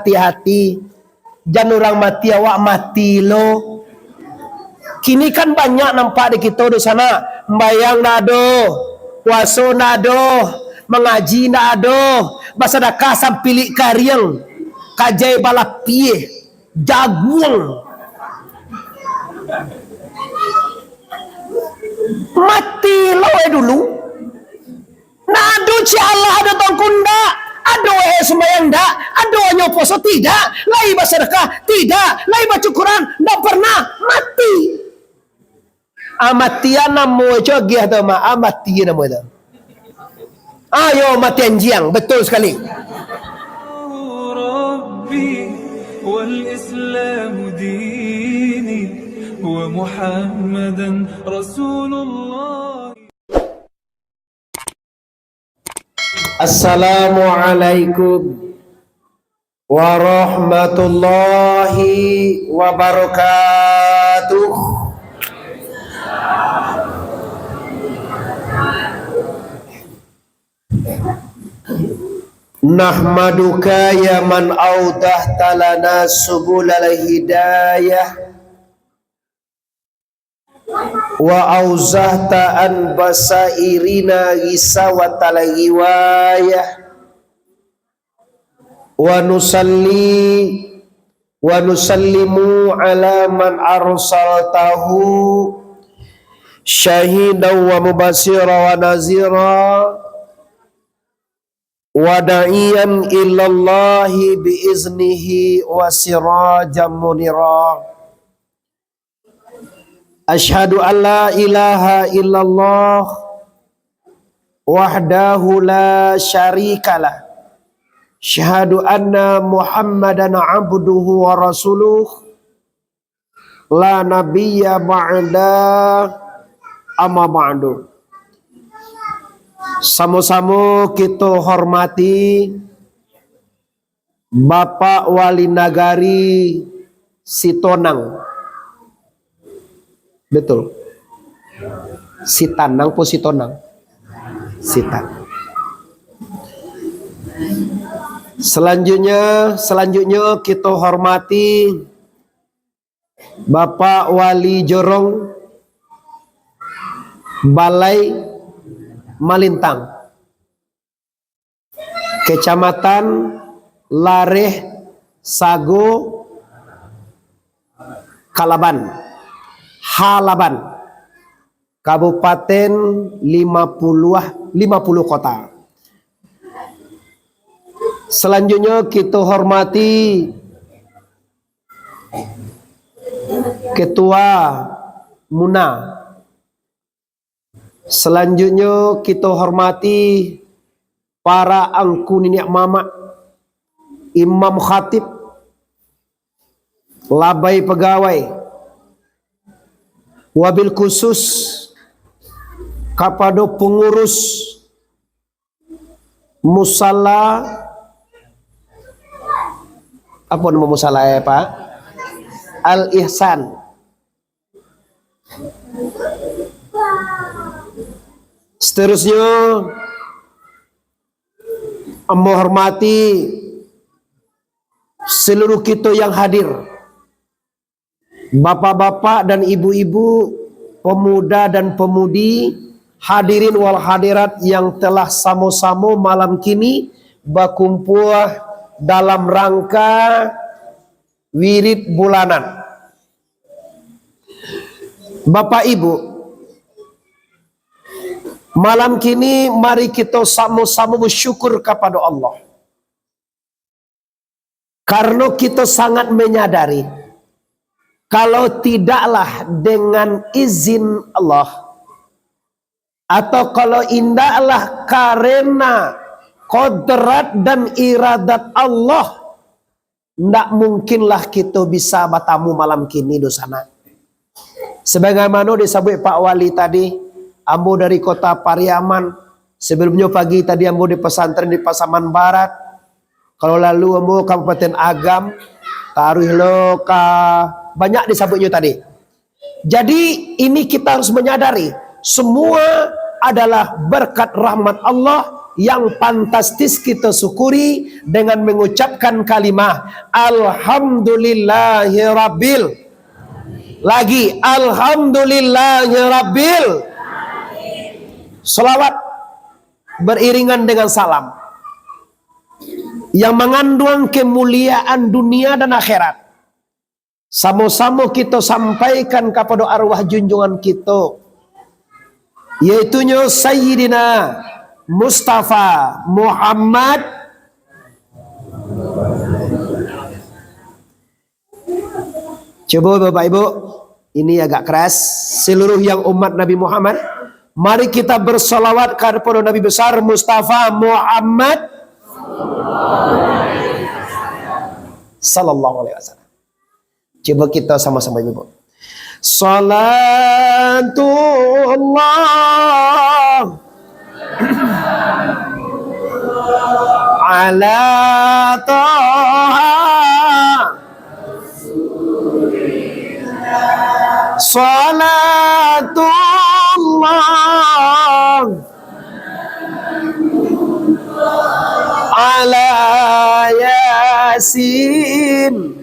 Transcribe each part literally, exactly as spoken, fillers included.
hati-hati. Jan urang mati, awak mati lo. Kini kan banyak nampak di kito di sana, sumbayang ndak ado, puaso ndak ado, mangaji ndak ado, basadakah sampilik kariang, kajai balapie, jaguang. Mati lo eh dulu. Ndak ado ciek alah ado tongku ndak, ado eh sumbayang ndak, ado nyo puaso tidak, lai basadakah tidak, lai bacukuran, ndak pernah mati. Amatian namo co agiah tu, Mak, amatian namo tu. Ayo mati anjiang, betul sekali. Rabbi wal Islamu dini wa Muhammadan Rasulullah. Assalamualaikum warahmatullahi wabarakatuh. Nahmaduka ya man audahta lana subulal hidayah, wa auzahta an basairina ghisawatal ghiwayah, wa nusalli wa nusallimu ala man arsaltahu syahidan wa mubasira wa nazira, wa da'iyan ilallahi bi iznihi wa sirajan munira. Asyhadu an la ilaha illallah wahdahu la syarikalah. Asyhadu anna Muhammadan abduhu wa rasuluh. La nabiyya ba'da, amma ba'du. Samo-samo kito hormati Bapak Wali Nagari Sitonang. Betul. Sitanang po Sitonang? Sitan. Selanjutnya, selanjutnya kito hormati Bapak Wali Jorong Balai Malintang, Kecamatan Lareh Sago Kalaban, Halaban, Kabupaten Lima Puluah, Lima Puluh Kota. Selanjutnya kito hormati Ketua Muna. Selanjutnya kito hormati para angku niniak mamak, imam khatib, labai pagawai, wabil khusus kapado pangurus musala, apo namo musala eh, Pak? Al Ihsan. Seterusnya, ambo hormati seluruh kito yang hadir, bapak-bapak dan ibu-ibu, pemuda dan pemudi, hadirin wal hadirat yang telah samo-samo malam kini bakumpua dalam rangka wirid bulanan. Bapak Ibu, malam kini mari kito samo-samo bersyukur kapado Allah. Karno kito sangat menyadari, kalau tidaklah dengan izin Allah, atau kalau indaklah karena kodrat dan iradat Allah, ndak mungkinlah kito bisa batamu malam kini, dunsanak. Sebagaimano disabuik Pak Wali tadi, ambo dari Kota Pariaman, sebelumnyo pagi tadi ambo di pesantren di Pasaman Barat, kalau lalu ambo Kabupaten Agam, taruih lo ka, banyak disabuiknyo tadi. Jadi, ini kita harus menyadari, semua adalah berkat rahmat Allah, yang pantastis kito syukuri dengan mengucapkan kalimah, "Alhamdulillahirabbil." Lagi, "Alhamdulillahirabbil." Salawat beriringan dengan salam yang mengandung kemuliaan dunia dan akhirat. Samo-samo kito sampaikan kapado arwah junjungan kito, yaitunyo Sayyidina Mustafa Muhammad. Cubo, Bapak Ibu, ini agak keras. Seluruh yang umat Nabi Muhammad, mari kita bersalawat kepada Nabi besar Mustafa Muhammad sallallahu alaihi wasallam. Cubo kita sama-sama, Ibu. Salatullah ala Taha. Salatullah ala Yasin.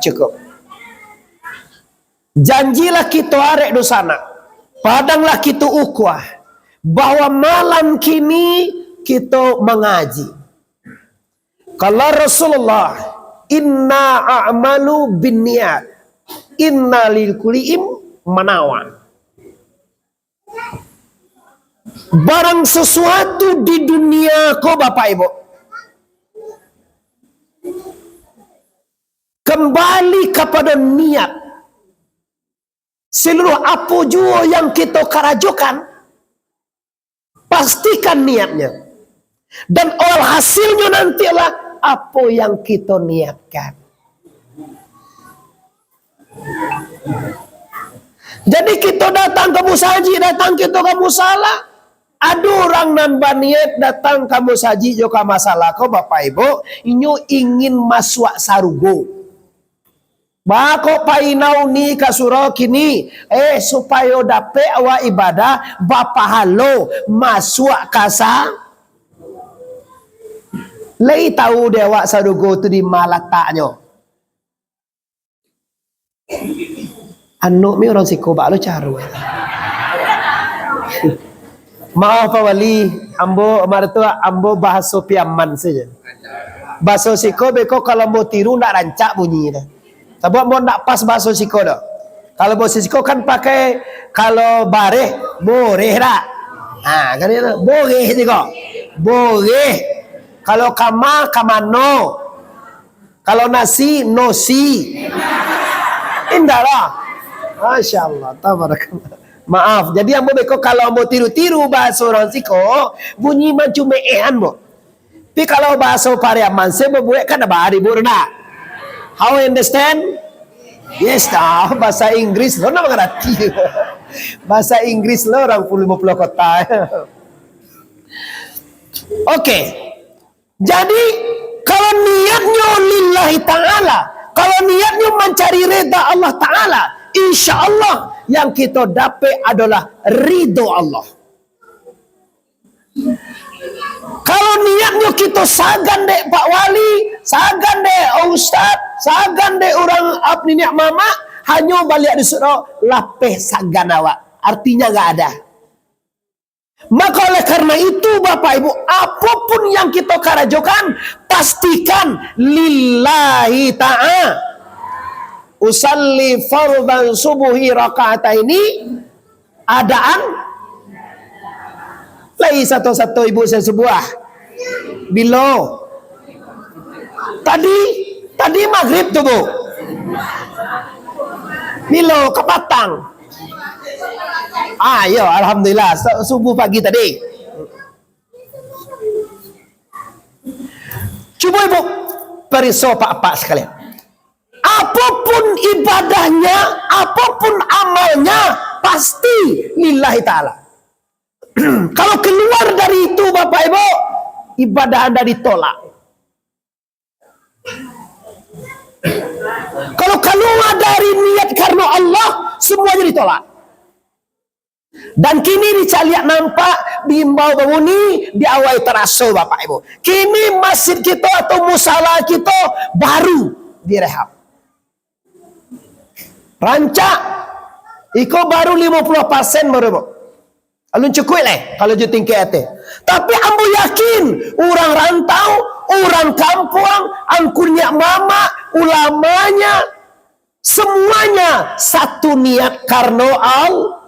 Cukup. Janjilah kito arek dunsanak, padanglah kito ukuah, bahwa malam kini kito mangaji. Kalau Rasulullah, "Inna a'malu binniat, inna likulli im manawa." Barang sesuatu di dunia ko, Bapak Ibu, kembali kepada niat. Seluruh apo juo yang kito karajokan, pastikan niatnya. Dan alhasilnyo nantilah apo yang kito niatkan. Jadi kito datang ka musajik, datang kito ka musala, ado urang nan baniat datang ka musajik jo ka musala ko, Bapak Ibu, inyo ingin masuak sarugo. Baa kok painau ni ka surau kini, eh, supayo dapek awak ibadah, bapahalo, masuak ka sa-, lai tau dek awak sarugo tu di ma lataknyo? Anuak mi urang siko, baa lo caro. Maaf, Pak Wali, ambo, ambo tu, ambo bahaso Piaman sajo. Bahaso siko beko kalau ambo tiru ndak rancak bunyi tu. Sabab ambo ndak pas bahaso siko tu. Kalau bahaso siko kan pakai, kalau bareh, boreh dak? Ha, kan itu, boreh siko. Boreh. Kalau kama, kamano. Kalau nasi, nosi. Indak lah. Masya Allah, tabarakallah. Maaf, jadi ambo beko kalau ambo tiru-tiru bahaso urang siko, bunyi mancumeh-ehan, bo. Tapi kalau bahaso Pariaman, se babuek kan dak baribut, dak? How understand? Yes, dah. Bahasa Inggris lo nak mangarati. Bahasa Inggris lo urang puluh limo puluh kota. Oke. Jadi, kalau niatnyo lillahi ta'ala, kalau niatnyo mancari rida Allah Ta'ala, insya Allah yang kito dapek adolah ridho Allah. Kalau niatnyo kito sagan dek Pak Wali, sagan dek Ustaz, sagan dek urang ap niniak mamak, hanyo baliak di surau, lapeh sagan awak. Artinyo ndak ado. Maka oleh karena itu, Bapak Ibu, apapun yang kita karajokan, pastikan lillahi ta'ala. Usalli fardhan subuhi raka'ataini, adaan lai sato-sato ibu sasubuah. Bilo? Tadi, tadi magrib tu, Bu. Bilo? Kapatang. Ah, iyo, alhamdulillah. Su-, subuh pagi tadi. Cubo ibu pariso, apak-apak sakalian. Apapun ibadahnyo, apapun amalnyo, pasti lillahi ta'ala. Kalau kaluar dari itu, Bapak Ibu, ibadah anda ditolak. Kalau kaluar dari niat karano Allah, semuanya ditolak. Dan kini dicaliak nampak, diimbau babuni, di awai taraso, Bapak Ibu. Kini masjid kito atau musala kito baru direhab. Rancak, iko baru limo puluah persen baru, Bu. Alun cukuik lai, kalau jo tingkek ateh. Tapi ambo yakin, urang rantau, urang kampuang, angku niniak mamak, ulamanya, semuanya satu niat karano Allah.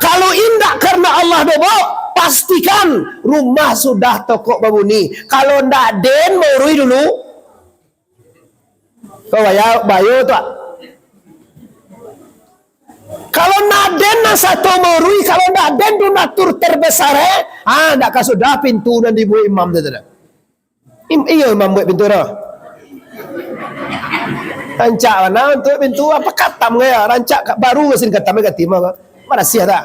Kalau indak karano Allah doh, Bu, pastikan rumah sudah tokok babuni. Kalau ndak den maurui dulu, Ko bayo, bayo tu, ah. Kalau ndak den nan sato maurui, kalau ndak den donatur terbesar, eh, ah, ndak ka sudah pintu nan dibuek imam tu, tu dah. Im-, iyo imam buek pintu tu. Rancak bana untuak pintu, apa katam gaya, rancak ka-, baru sin katam, eh, katim, apa? Marasiah tak?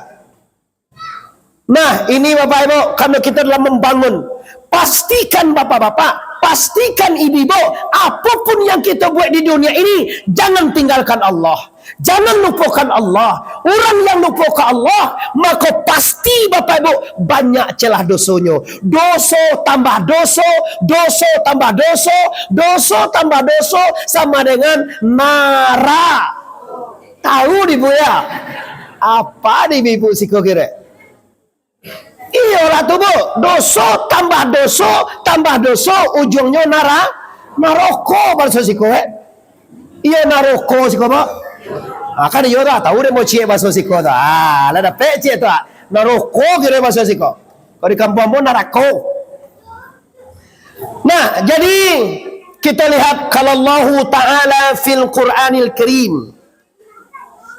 Nah, ini Bapak Ibu, karena kita dalam membangun, pastikan Bapak-bapak, pastikan Ibu-ibu, apapun yang kita buat di dunia ini, jangan tinggalkan Allah. Jangan lupakan Allah. Orang yang lupakan Allah, maka pasti Bapak Ibu, banyak celah dosonyo. Doso tambah doso, doso tambah doso, doso tambah doso sama dengan nara. Tahu di Ibu ya? Apa di Ibu siko kira? Iyolah tu, Bu. Doso tambah doso, tambah doso, ujuangnyo nara-, naroko baso siko, eh. Iyo naroko siko, Bu. Ah, kan iyo dah, tahu deh mau ciek baso siko tu. Ah, lah dapek ciek tu, ah. Naroko kira baso siko. Kalau di kampuang pun narako. Nah, jadi kita lihat kalau Allahu Ta'ala fil Qur'anil Karim.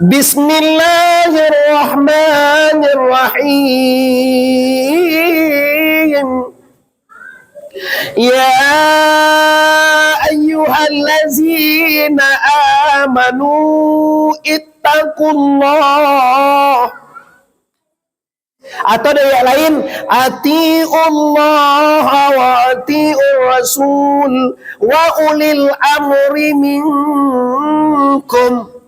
Bismillahirrahmanirrahim. Ya ayyuhallazina amanu ittaqullah. Atau dari ayat lain, "Atiullaha wa atiur rasul wa ulil amri minkum."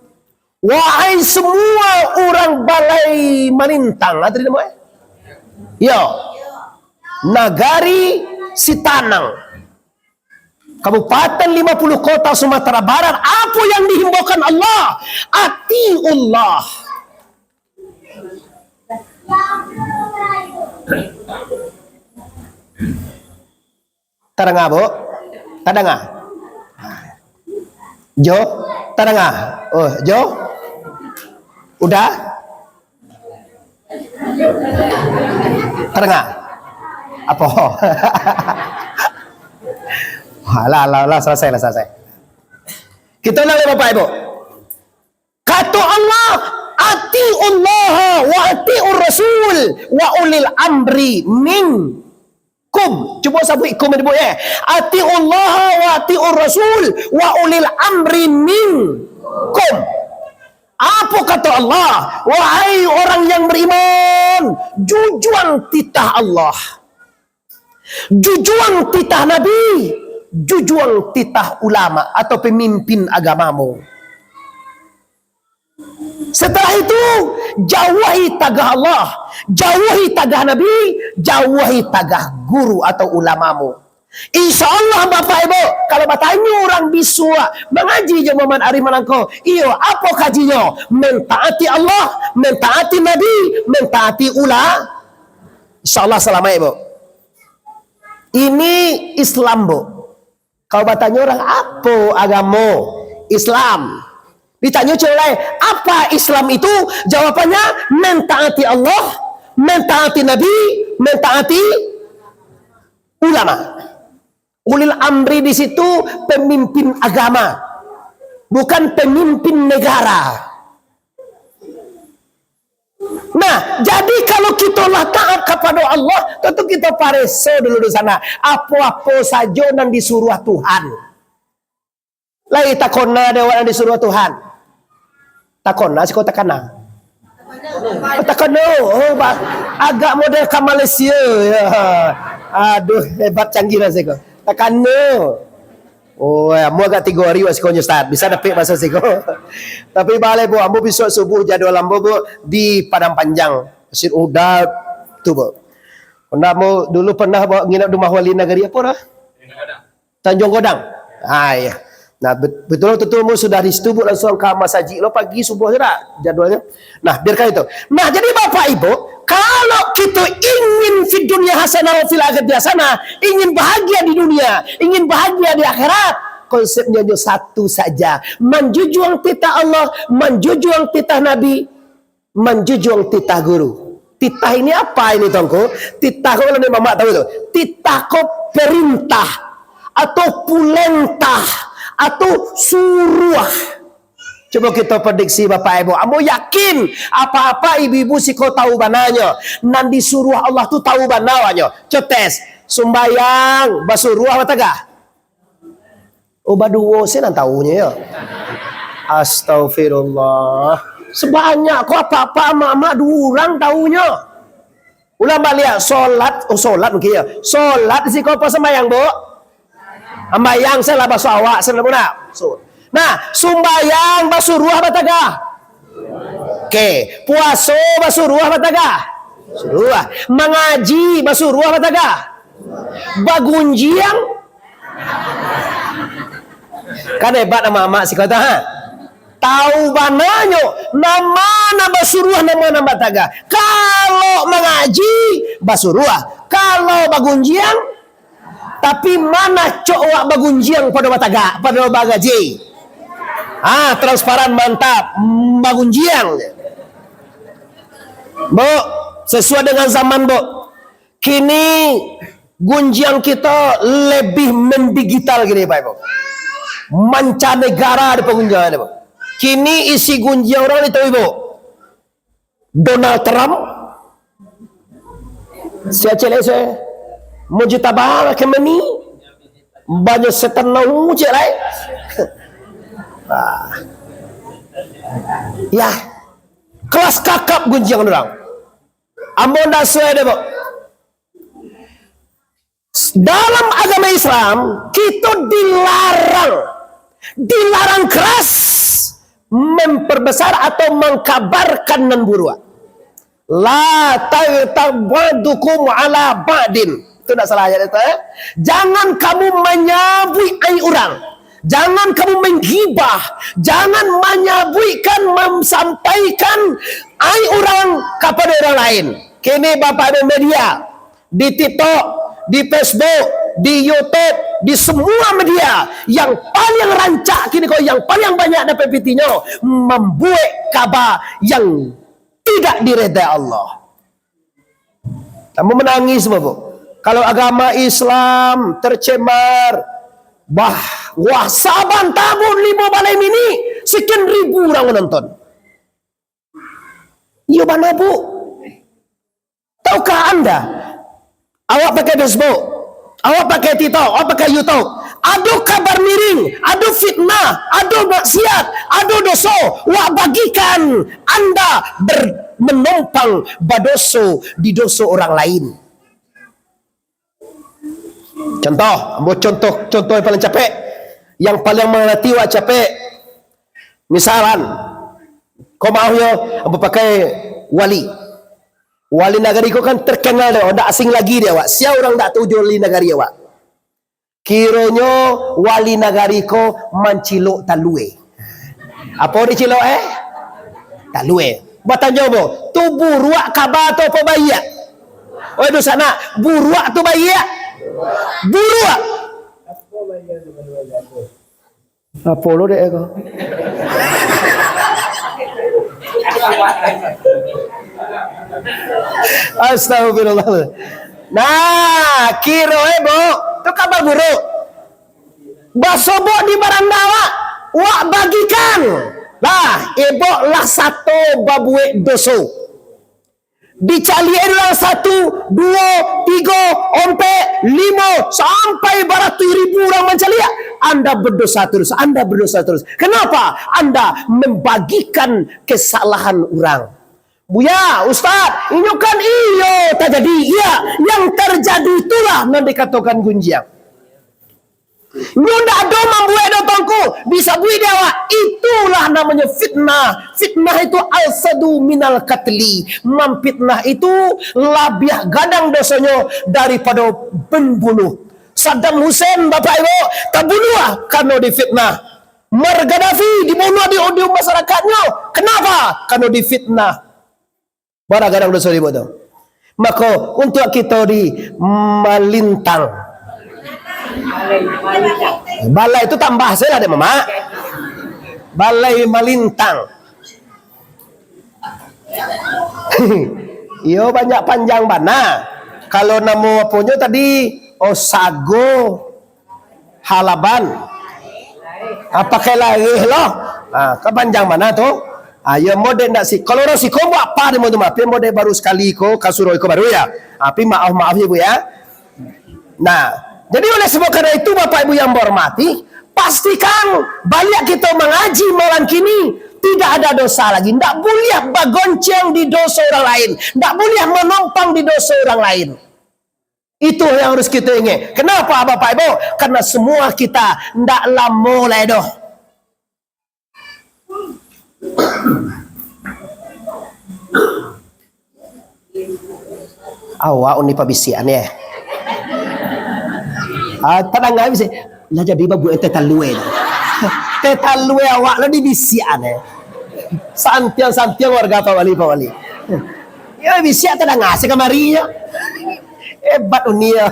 Wahai semua urang balai marintang, ah, tadi namo, eh? Yo. Nagari Sitanang. Kabupaten Lima Puluh Kota Sumatera Barat, apa yang dihimbaukan Allah? Atiullah. Tadanga, Bu? Tadanga? Jo? Tadanga? Oh, jo? Udah? Tadanga? Apo? Alah, alah, alah, salasai lah, salasai. Kito ulang lai, Bapak Ibu. Kato Allah, "Atiullaha wa atiur rasul wa ulil amri minkum." Cubo sabuik kum, Ibu, eh. "Atiullaha wa atiur rasul wa ulil amri minkum." Apo kato Allah? "Wahai orang yang beriman, jujuang titah Allah. Jujuang titah Nabi, jujuang titah ulama atau pemimpin agamamu. Setelah itu, jauahi tagah Allah, jauahi tagah Nabi, jauahi tagah guru atau ulamamu." Insya Allah, Bapak Ibu, kalau batanyo urang bisuak, "Mangaji jo Muhammad Arif Manangko?" Iyo, apo kajinyo? Mentaati Allah, mentaati Nabi, mentaati ula-, Insya Allah salamaik, Bu. Ini Islam, Bu. Kalau batanyo urang, "Apo agamo?" Islam. Ditanyo cewek lain, "Apa Islam itu?" Jawabannya, mentaati Allah, mentaati Nabi, mentaati ulama. Ulil amri di situ pemimpin agama, bukan pemimpin negara. Nah, jadi kalau kito lah taat kapado Allah, tantu kito pareso dulu di sana. Apo-apo sajo nan disuruah Tuhan. Lai takona dek awak nan disuruah Tuhan. Takona siko takana. Oh, takana. Oh, ba-, agak model ka Malaysia. Ya. Aduh, hebat canggih lah siko. Takana. Oh, ambo agak tigo hari wak sikonyo, Ustaz. Bisa dapek baso siko. Tapi baleh, Bu, ambo bisuak subuh jadwal ambo, Bu, di Padang Panjang. Masjid Uda tu, Bo. Pernah mau dulu pernah bawa nginap di rumah wali nagari apa dah? Tanjung Godang. Ah, iya. Nah, bet-, betul tu, tu mau sudah di situ, Bu, langsung ka masajik lo pagi subuh je dah jadwalnya. Nah, biarkan itu. Nah, jadi Bapak Ibu, kalau kita ingin fid dunya hasanah wa fil akhirati hasanah, ingin bahagia di dunia, ingin bahagia di akhirat, konsepnya hanya satu saja. Manjunjung titah Allah, manjunjung titah Nabi, manjunjung titah guru. Titah ini apa ini, Tuangku? Titah ko kalau ni mamak tahu tu. Titah ko perintah atau pulentah atau suruah. Cubo kito prediksi, Bapak Ibu. Ambo yakin apa-apa ibu-ibu siko tahu bananyo. Nan disuruah Allah tu tahu bananyo. Cotes, sumbayang basuruah batagah. Oh, baduo se nan tahunyo, yo. Astagfirullah. Sabanyak ko apa-apa amak-amak duo urang tahunyo. Ulang baliak, solat, oh, solat mungkin, yo. Solat siko apa sambayang, Bu? Sambayang se lah baso awak, se lah, Bu, nak? So, nah, sumbayang basuruah batagah. Oke, puaso basuruah batagah. Suruah. Mangaji basuruah batagah. Bagunjiang. Kan hebat amak-amak siko tu, ha? Tahu bananyo, nan ma nan basuruah, nan ma nan batagah. Kalau mangaji, basuruah. Kalau bagunjiang, tapi ma nan acok awak bagunjiang pado batagah, pado mangaji? Ah, transparan, mantap. Bagunjiang. Bu, sesuai dengan zaman, Bu. Kini gunjiang kito lebih mendigital kini, Bapak Ibu. Mancanegara di pagunjiangan, Ibu. Kini isi gunjiang urang ni tahu, Ibu? Donald Trump. Si Aceh lai, saya. Mujtaba Khamenei. Banyak setan nau cek lai. Ah. Ya. Kelas kakap gunjiang urang. Ambo ndak suai deh, Bu. Dalam agama Islam, kito dilarang, dilarang keras memperbesar atau mengkabarkan nan buruak. La taghtab ba'dukum ala ba'din. Itu ndak salah ayat itu, eh. Jangan kamu menyabuik aib urang. Jangan kamu menggibah. Jangan menyabuikkan, menyampaikan aib urang kepada orang lain. Kini Bapak Ibu media, di TikTok, di Facebook, di YouTube, di semua media, yang paling rancak kini ko, yang paling banyak dapat pitinyo, mambuek kaba yang tidak diredai Allah. Ambo manangih, Bapak. Kalau agama Islam tercemar, bah, wah, saban tabuik limo balai mini, sekian ribu urang manonton. Iyo bana, Bu. Tahukah Anda, awak pakai Facebook, awak pakai TikTok, awak pakai YouTube, ado kabar miring, ado fitnah, ado maksiat, ado doso, wak bagikan, Anda ber-, menumpang badoso di doso orang lain. Contoh, ambo contoh, contoh yang paling capek, yang paling mangarati wak capek. Misalan, ko maoh yo, ambo pakai wali. Wali nagari ko kan terkenal dek awak, ndak asing lagi dek awak. Sia urang ndak tahu jo wali nagari awak. Kironyo wali nagari ko mancilok talue. Apo dicilok, eh? Talue. Batanyo ambo, tu buruak kaba tu apo baiak? Oi, Dunsanak, buruak tu baiak? Buruak. Apo lo dek ko? Astagfirullah. Nah, kiro e, Bu, tu kabar buruk. Basobok di baranda wak, wak bagikan. Lah, ibok lah sato babuek doso. Dicaliak urang satu, duo, tigo, ompek, limo, sampai baratuih ribu urang mancaliak. Anda berdosa terus, Anda berdosa terus. Kenapa? Anda membagikan kesalahan urang. Buya, Ustaz, inyo kan iyo tajadi. Iya, yang terjadi itulah nan dikatokan gunjiang. Nyo ndak ado mambuek doh, Tuanku. Bisa buik dek awak. Itulah namonyo fitnah. Fitnah itu asadu minal katli. Mamfitnah itu labiah gadang dosonyo daripado pambunuah. Saddam Hussein, Bapak Ibu, tabunuah karano difitnah. Muammar Gaddafi dibunuah di, di masyarakatnyo. Kenapa? Karano difitnah. Bara gadang doso dibuek tu. Mako, untuak kito di Malintang. Balai tu tambah sajolah dek Mamak. Balai Malintang. Iyo, banyak panjang bana. Kalau namo aponyo tadi, oh, sago. Halaban. Ah, pakai lareh lo. Ah, ka panjang bana tu. Ah, yo, ambo dek ndak si-, kalau urang siko buek apa dek ambo tu mah? Tapi ambo dek baru sakali ko, ka surau iko baru ya. Ah, tapi maaf-maaf ya, Bu, ya. Nah, jadi oleh sebab karena itu, Bapak Ibu yang ambo hormati, pastikan baliak kito mangaji malam kini, tidak ada dosa lagi. Ndak buliah bagonceng di doso urang lain. Ndak buliah manompang di doso urang lain. Itu yang harus kita ingat. Kenapa, Bapak Ibu? Karena semua kita ndak lamo lai doh. Awak uni pabisiakan, ya. Ah, tadanga bisi. Lah jadi babuek teh talue. Teh talue awak lah dibisiakan, ya. Santiang-santiang warga Pak Wali, Pak Wali. Ya, bisiak tadanga se kamari, ya. Hebat uni, ya.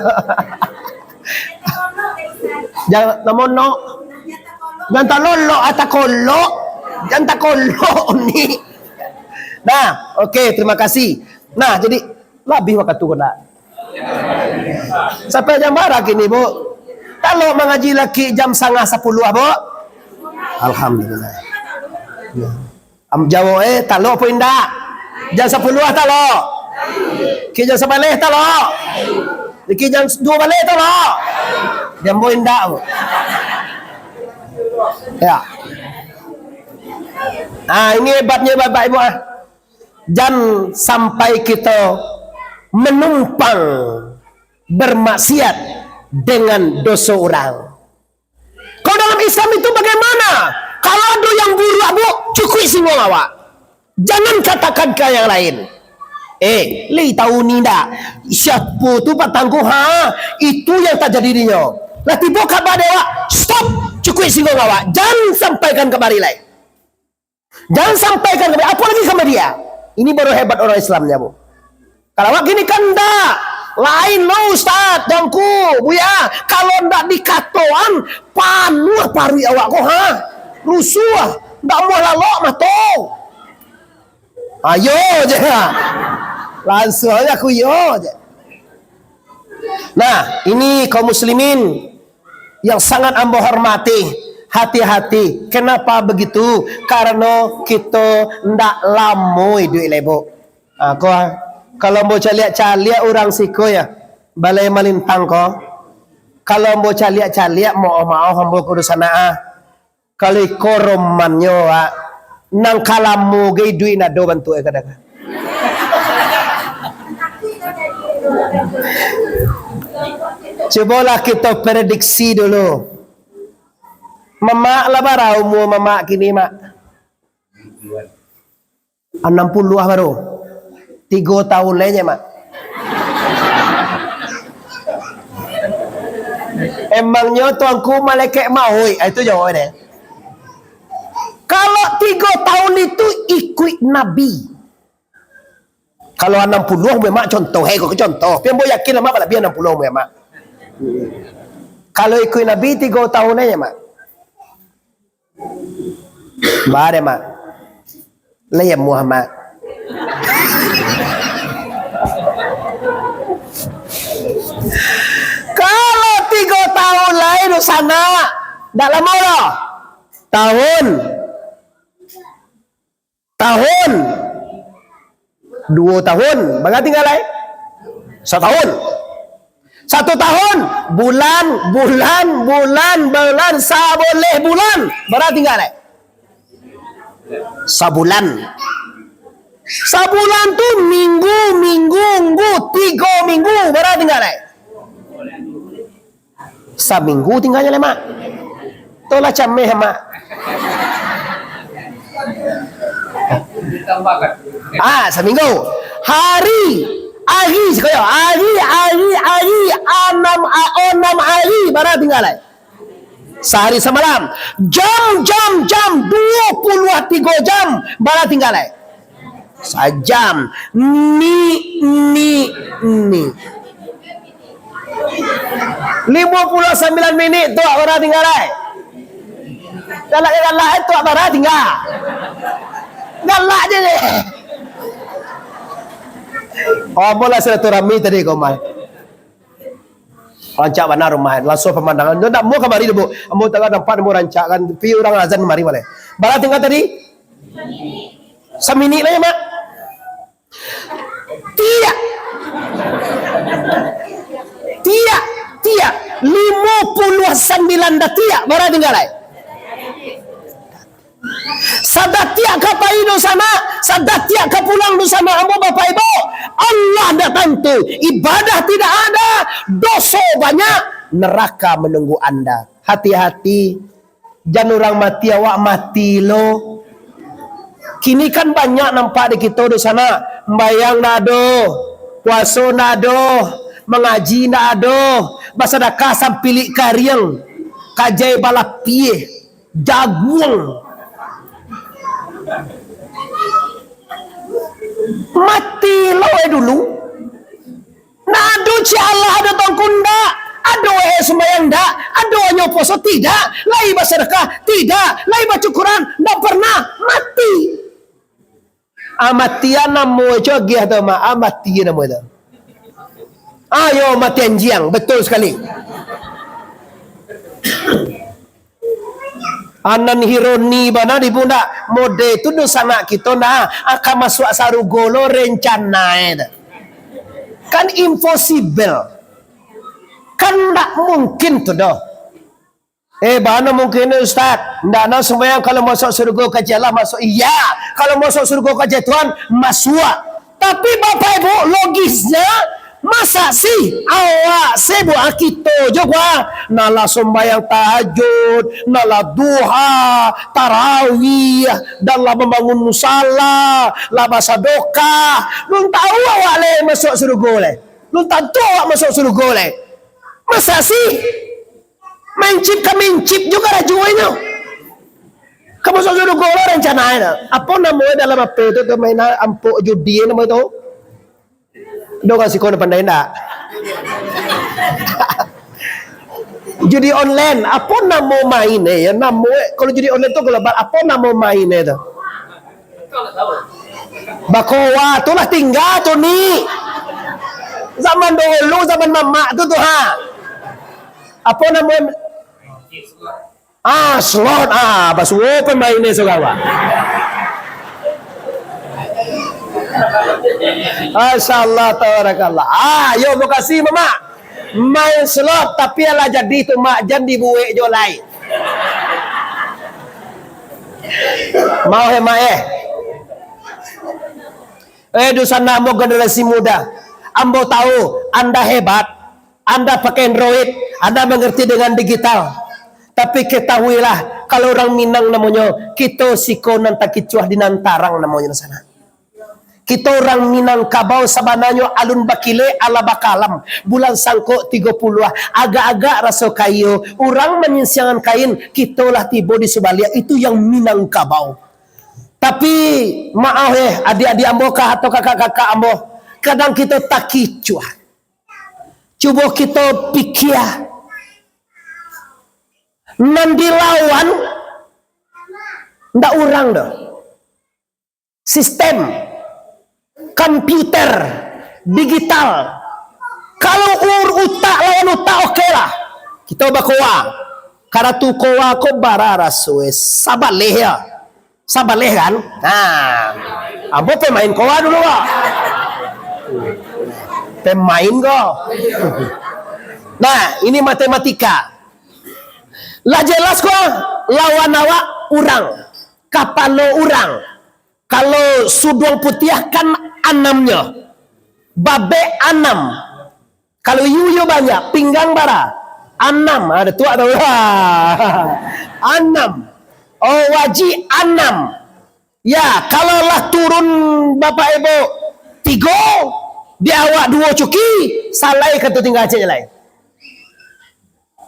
Jangan, namo no. Jangan talolok, ah, takolok. Jangan takolok uni. Nah, oke, terima kasih. Nah, jadi, labih wakatu ko ndak? Sampai jam bara kini, Bu? Talok mangaji laki jam sangah sapuluah, Bu? Alhamdulillah. Ya. Am, jawab, eh, talok apo indak? Jam sapuluah talok. Ki jam sabaleh talok. Ki jam duo baleh talok. Jam bo indak, Bu? Ya. Ah, ini hebatnya Bapak Ibu, ah. Jan sampai kita menumpang bermaksiat dengan dosa orang. Kalau dalam Islam itu bagaimana? Kalau ada yang buruk, Bu, cukup singgung awak. Jangan katakan ke yang lain. Eh, lai tahu ni ndak? Siapa tu patang ko, ha? Itu yang terjadi dinyo. Lah tibo kabar dek awak, stop, cukup singgung awak. Jangan sampaikan kamari lai. Jangan sampaikan kamari, apalagi kamari dia. Ini baru hebat orang Islamnya, Bu. Kalau awak kini kan ndak. Lain lo, Ustaz, Tuanku, Buya. Kalau ndak dikatoan, panuah paruik awak ko, ha? Rusuah, ndak muah lalok mato. Ayo je. Langsung aja aku iyo je. Nah, ini kaum muslimin yang sangat ambo hormati, hati-hati. Kenapa begitu? Karena kito ndak lamo iduik lai, Bu. Ha, ko, ah. Kalau ambo caliak-caliak urang siko ya, Balai Malintang ko. Kalau ambo caliak-caliak, maoh-maoh ambo kudu sanak, ah. Kalau iko romannyo, Wak, nan ka lamo gai iduik ndak ado bantuak e kadang. Cubolah kito prediksi dulu. Mamak lah bara umua Mamak kini, Mak? Anam puluah baru. Tigo tahun lai nyo, Mak. Emangnyo Tuanku malaikat mauik, ah, itu jawab deh. Kalau tigo tahun itu ikuik Nabi. Kalau anam puluah umua Mak, contoh, eh, ko contoh. Tapi ambo yakin lah Mak, balabiah anam puluah umua Mak. Kalau ikuik Nabi, tigo tahun aja, Mak. Bare, Mak. Lah, ya, Muhammad. Kalau tigo tahun lai di sana, ndak lamo doh. Tahun. Tahun. Duo tahun. Bara tingga lai? Satahun. Satu tahun, bulan, bulan, bulan, bulan, saboleh bulan. Bara tingga lai? Sabulan. Sabulan tu minggu, minggu, minggu, tigo minggu. Bara tingga lai? Saminggu tinggalnyo lai, Mak. Tu lah cameh, Mak. Ah, saminggu. Hari, hari, sikoyo. Hari, hari, hari, anam, a-, onam hari, bara tingga lai? Sahari samalam. Jam, jam, jam, duo puluah tigo jam, bara tingga lai? Sajam. Ni, ni, ni. Limo puluah sambilan minik tu, bara tingga lai? Galak-galak tu, bara tingga? Galak je ni. Oh, apolah silaturahmi tadi, Komar. Rancak bana rumah, langsung pamandangan. Nyo ndak amuah kamari doh, Bu. Ambo taruih nampak ambo rancakkan, pi urang azan kamari baleh. Bara tingga tadi? Saminik lah, ya, Mak. Tiak. Tiak, tiak. Limo puluah sambilan datiak, bara tingga lai? Sadatiak ka pai dunsanak, sadatiak ka pulang dunsanak ambo, Bapak Ibu. Allah ndak tantu, ibadah tidak ada, doso banyak, neraka menunggu Anda. Hati-hati, jan urang mati, awak mati lo. Kini kan banyak nampak di kito dunsanak, sumbayang ndak ado, puaso ndak ado, mangaji ndak ado, basadakah sampilik kariang, kajai balapiah. Jaguang. Mati lo eh dulu. Nah, ado cik Allah, ado tongkun ndak? Ado eh sumbayang ndak? Ado nyo puaso tidak? Lai basadakah tidak? Lai bacukuran ndak pernah? Mati. Amatian namo jo agiah tu, Mak. Amatian namo tu. Ayo, mati anjiang. Betul sekali. Anan hironi bana di pundak. Mode tu dunsanak kito nah, akan masuak sarugo lo rencana tu. Kan impossible. Kan ndak mungkin tu doh. Eh, bana mungkin ni, Ustaz. Ndak nan sumbayang kalau masuk surga ka jalan masuk. Iya, kalau masuk surga ka jalan Tuhan, masuk. Tapi Bapak Ibu, logisnya, masa sih awak sibuk, ah, kito jo gua. Nah lah sumbayang tahajud, nah lah duha, tarawih, dan lah membangun musala, lah basadokah. Belum tahu awak leh masuk surga leh. Belum tentu awak masuk surga leh. Masa sih? Main chip ka main chip jo karajo inyo. Ka masuk surga lo rencana e. Apo namo e dalam H P tu, tu main ampok judi namo tu? Dong siko pandai ndak? Judi online, apo namo main e? Ya, namo e, kalau judi online tu global, apo namo main e tu? Bakoa tu lah tingga tu ni. Zaman dahulu, zaman mamak tu tu ha. Apo namo e? Ah, slot. Ah, basuo pemain ni surang, Pak. Masya Allah, tabarakallah. Ah, yo, makasih, Mamak. Main slot, tapi alah jadi tu, Mak, jan dibuek jo lai. Maoh, eh, Mak, eh. Eh, dunsanak ambo generasi muda. Ambo tahu, anda hebat. Anda pakai Android, anda mengerti dengan digital. Tapi ketahuilah, kalau urang Minang namonyo, kito siko nan takicuah di nan tarang namonyo di sana. Kito urang Minangkabau sabananyo alun bakilek alah bakalam, bulan sangkok tigo puluah, agak-agak raso kayo, urang manyinsiangan kain, kito lah tibo di subaliak, itu yang Minangkabau. Tapi, maoh eh, adiak-adiak ambo kah atau kakak-kakak ambo, kadang kito takicuah. Cubo kito pikia. Nan dilawan ndak urang doh. Sistem, komputer, digital. Kalau ur-, utak lawan utak, oke lah. Kito bakoa. Karatu koa ko bara raso e. Sabaleh ya. Sabaleh kan? Nah, ambo pemain koa dulu, Pak. Pemain ko. Nah, ini matematika. Lah jelas ko, lawan awak urang. Kapalo urang. Kalau suduang putiah kan anamnyo. Babek anam. Kalau yuyu banyak, pinggang bara? Anam, ah, dah tuak tahu lah. Anam. Oh, wajib anam. Ya, kalau lah turun Bapak Ibu tigo, di awak duo cuki, salai ka tu tingga ciek jalai.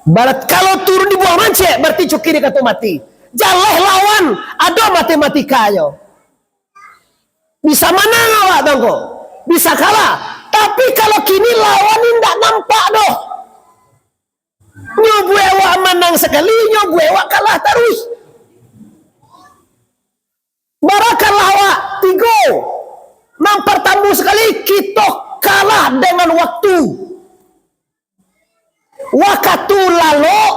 Barat, kalau turun dibuang mancek, berarti cuki di ka tu mati. Jaleh lawan, ado matematikanya. Bisa manang awak tu angko, bisa kalah. Tapi kalau kini lawan ni ndak nampak doh. Nyo buek awak manang sakali, nyo buek awak kalah taruih. Barakanlah awak tigo. Nan partamo sakali, kito kalah dengan waktu. Wakatu lalok,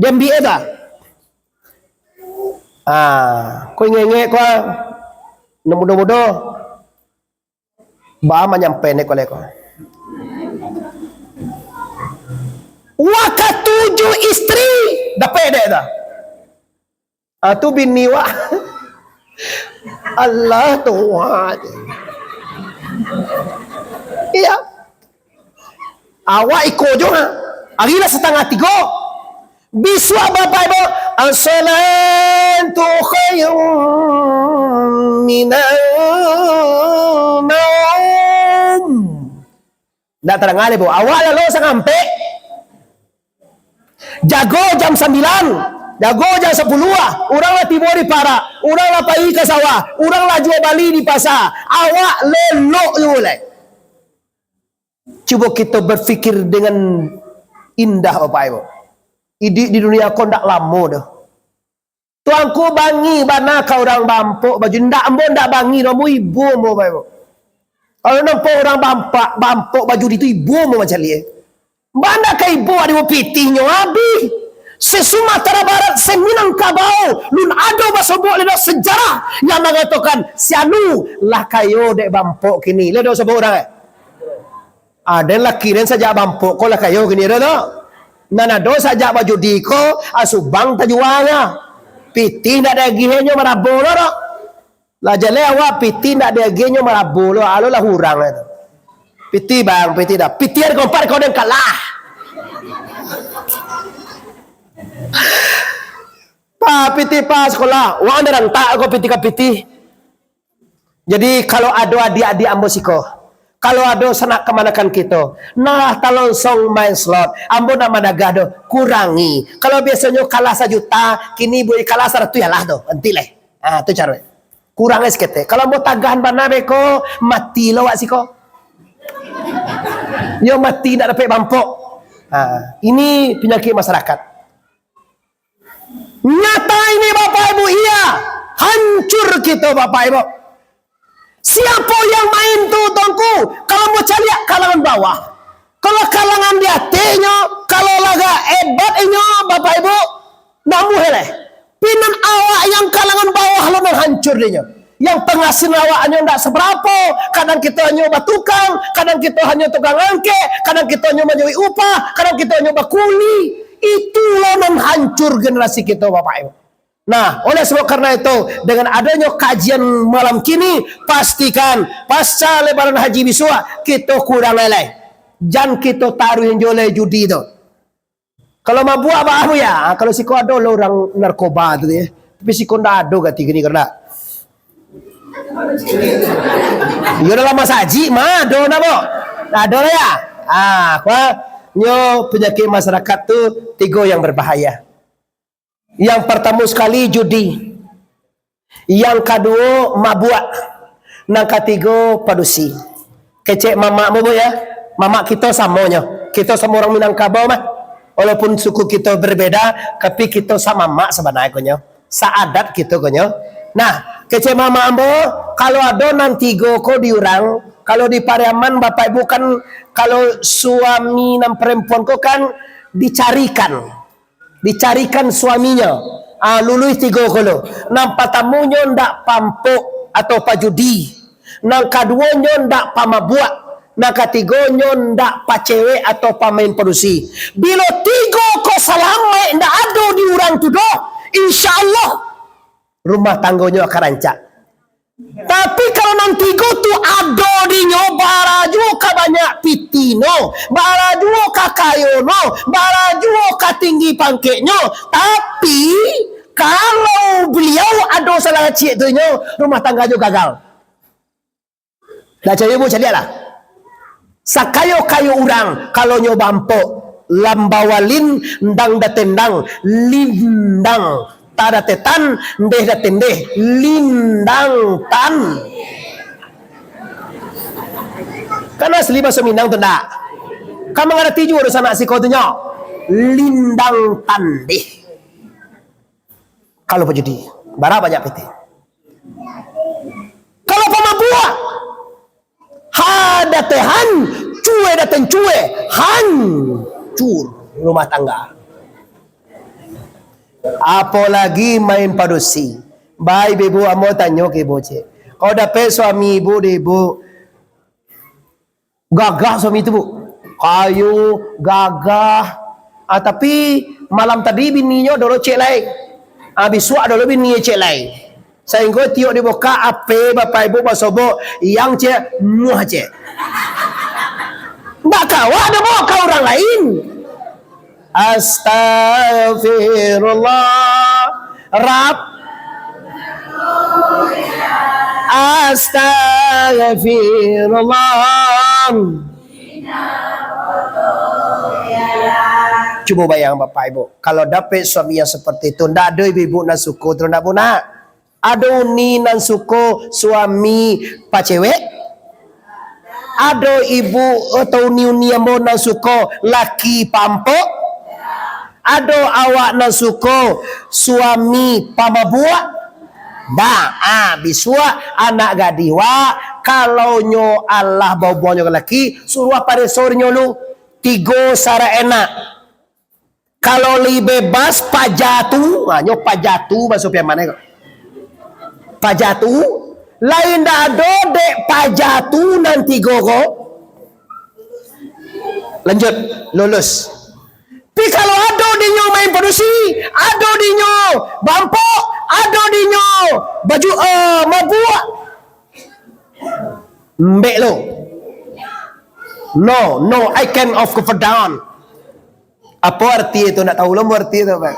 diambiak dah. Ah, ko ingek-ingek ko, ah. Nan mudo-mudo. Ba manyampai nek ko leko. Wakatu jo istri, dapek dek dah. Ah, tu bini wak. Allah Tuhan. Iya. Awak iko jo, ha. Ari lah satangah tigo. Bisuak Bapak Ibu, as-salatu khairum minan naum. Ndak tadanga lai, Bu. Awak lalu sangampek. Jago jam sambilan, jago jam sapuluah ah. Urang lah tibo di parak, urang lah pai ka sawah, urang lah juo bali di pasa. Awak lelok juo lai. Cubo kito bapikir dengan indah, Bapak Ibu. Iduik di dunia ko ndak lamo doh. Tuangku bangi bana ka urang baampok baju. Ndak, ambo ndak bangi doh, ambo ibo ambo, Bapak Ibu. Kalau nampak urang baampak, baampok baju di tu, ibo ambo macam ni, eh. Bana ka ibo, ado pitihnyo abih. Se-Sumatera Barat, se-Minangkabau, lun ado basobok lai doh sejarah yang mangatokan si anu lah kayo dek baampok kini. Lai ado sobok urang, eh? Aden laki den sajak baampok ko lah kayo kini ado tu. Nan ado sajak bajudi ko, ah, subang tajuangnyo. Pitih ndak diagiahnyo marabo lo tu. Lah jaleh awak pitih ndak diagiahnyo marabo lo, alo lah urang tu. Pitih bang, pitih dah. Pitih ari kaumpat kau den kalah. Pa pitih pa sakolah, wang ado rantak ko pitih ka pitih. Jadi, kalau ado adiak-adiak ambo siko, kalau ado sanak kamanakan kito, nah, talonsong main slot, ambo ndak managah doh, kurangi. Kalau biasonyo kalah sajuta, kini buliah kalah saratuih alah doh, anti lai. Ha, tu caro. Kurang ai saketek. Kalau ambo tagahan bana beko, mati lo awak siko. Yo mati ndak dapek baampok. Ha, ini penyakit masyarakat. Nyata ini, Bapak Ibu, iya, hancur kito, Bapak Ibu. Siapo yang main tu, Tuangku? Kalau mau caliak kalangan bawah. Kalau kalangan di atehnyo, kalau lagak hebat inyo, Bapak Ibu, ndak muah lai. Pinan awak yang kalangan bawah lo nan hancur dinyo. Yang penghasilan awaknyo ndak sabarapo, kadang kito hanyo batukang, kadang kito hanyo tukang angkek, kadang kito hanyo manjawek upah, kadang kito hanyo bakuli. Itulah nan hancur generasi kito, Bapak Ibu. Nah, oleh sebab karena itu, dengan adonyo kajian malam kini, pastikan pasca Lebaran Haji bisuak, kito kurang lai. Jan kito taruih juo lai judi tu. Kalau mabuak, baa, Bu, ya? Ah, kalau siko ado lo urang narkoba tu, ya. Tapi siko ndak ado gati kini karena. Yo dalam masajik mah ado ndak, Bu? Ndak ado lah, ya. Ah, apa? Nyo penyakit masyarakat tu tigo yang berbahaya. Yang pertama sekali judi. Yang kaduo, mabuak. Nan katigo, padusi. Kecek mamak mu, Bu, ya. Mamak kito samonyo. Kito samo urang Minangkabau mah. Walaupun suku kito berbeda, tapi kito samamak sabananyo konyo. Saadat kito konyo. Nah, kecek mamak ambo, kalau ado nan tigo ko di urang, kalau di Pariaman, Bapak Ibu, kan, kalau suami nan perempuan ko kan dicarikan. Dicarikan suaminyo. Ah, luluih tigo ko lo. Nan patamonyo ndak pampok atau pajudi. Nan kaduonyo ndak pamabuak. Nan katigonyo ndak pacewek atau pamain padusi. Bilo tigo ko salamaik ndak ado di urang tu doh, insya Allah rumah tanggonyo akan rancak. Tapi kalau nan tigo tu ado dinyo, barajuo ka banyak pitinyo, barajuo ka kayonyo, barajuo ka tinggi pangkeknyo, tapi kalau baliau ado salah ciek tu inyo, rumah tangga jo gagal. Dah caliak, Bu, caliaklah. Sakayo-kayo urang, kalau nyo bampok, lambawalin, ndang datendang, lindang, tadatetan, ndeh datendeh, lindang tan. Kan asli bahaso Minang tu ndak? Kan mangarati juo doh sanak siko tu nyo. Lindang tandeh. Kalau pajudi, bara banyak pitih. Kalau pamabuak, ha dateh han, cue dateh cue, hancur rumah tangga. Apolagi main padusi. Bai, Ibu, ambo tanyo ka Ibu, cek. Kalau dapek suami Ibu, deh, Ibu, gagah suami tu, Bu. Kayo, gagah. Ah, tapi malam tadi bininyo ado lo cek lai. Ah, bisuak ado lo bini cek lai. Sainggo tiok dibukak H P bapak ibu basobok, yang cek, muah cek. Ndak kawa ado bawa ka urang lain. Astagfirullah. Rab. Astagfirullah. Cubo bayang, Bapak Ibu, kalau dapek suami yang seperti itu, ndak ado ibu-ibu nan suko tu, ndak, Bu, nak? Ado uni nan suko suami pacewek? Ado ibu atau uni-uni ambo nan suko laki pampok? Ado awak nan suko suami pamabuak? Ndak. Ah, bisuak anak gadih wak, kalau nyo alah bahubuang jo laki, suruah pareso dek nyo lu. Tigo syarat enak. Kalau lai bebas, paja tu, ha, nyo paja tu bahaso Piaman ko. Paja tu, lai ndak ado dek paja tu nan tigo ko. Lanjut, lulus. Tapi kalau ado dinyo main padusi, ado dinyo bampok, ado dinyo baju, eh, mabuak, mbek lo. No, no, I can of cover down. Apo arti itu? Ndak tahu lo arti itu, Pak.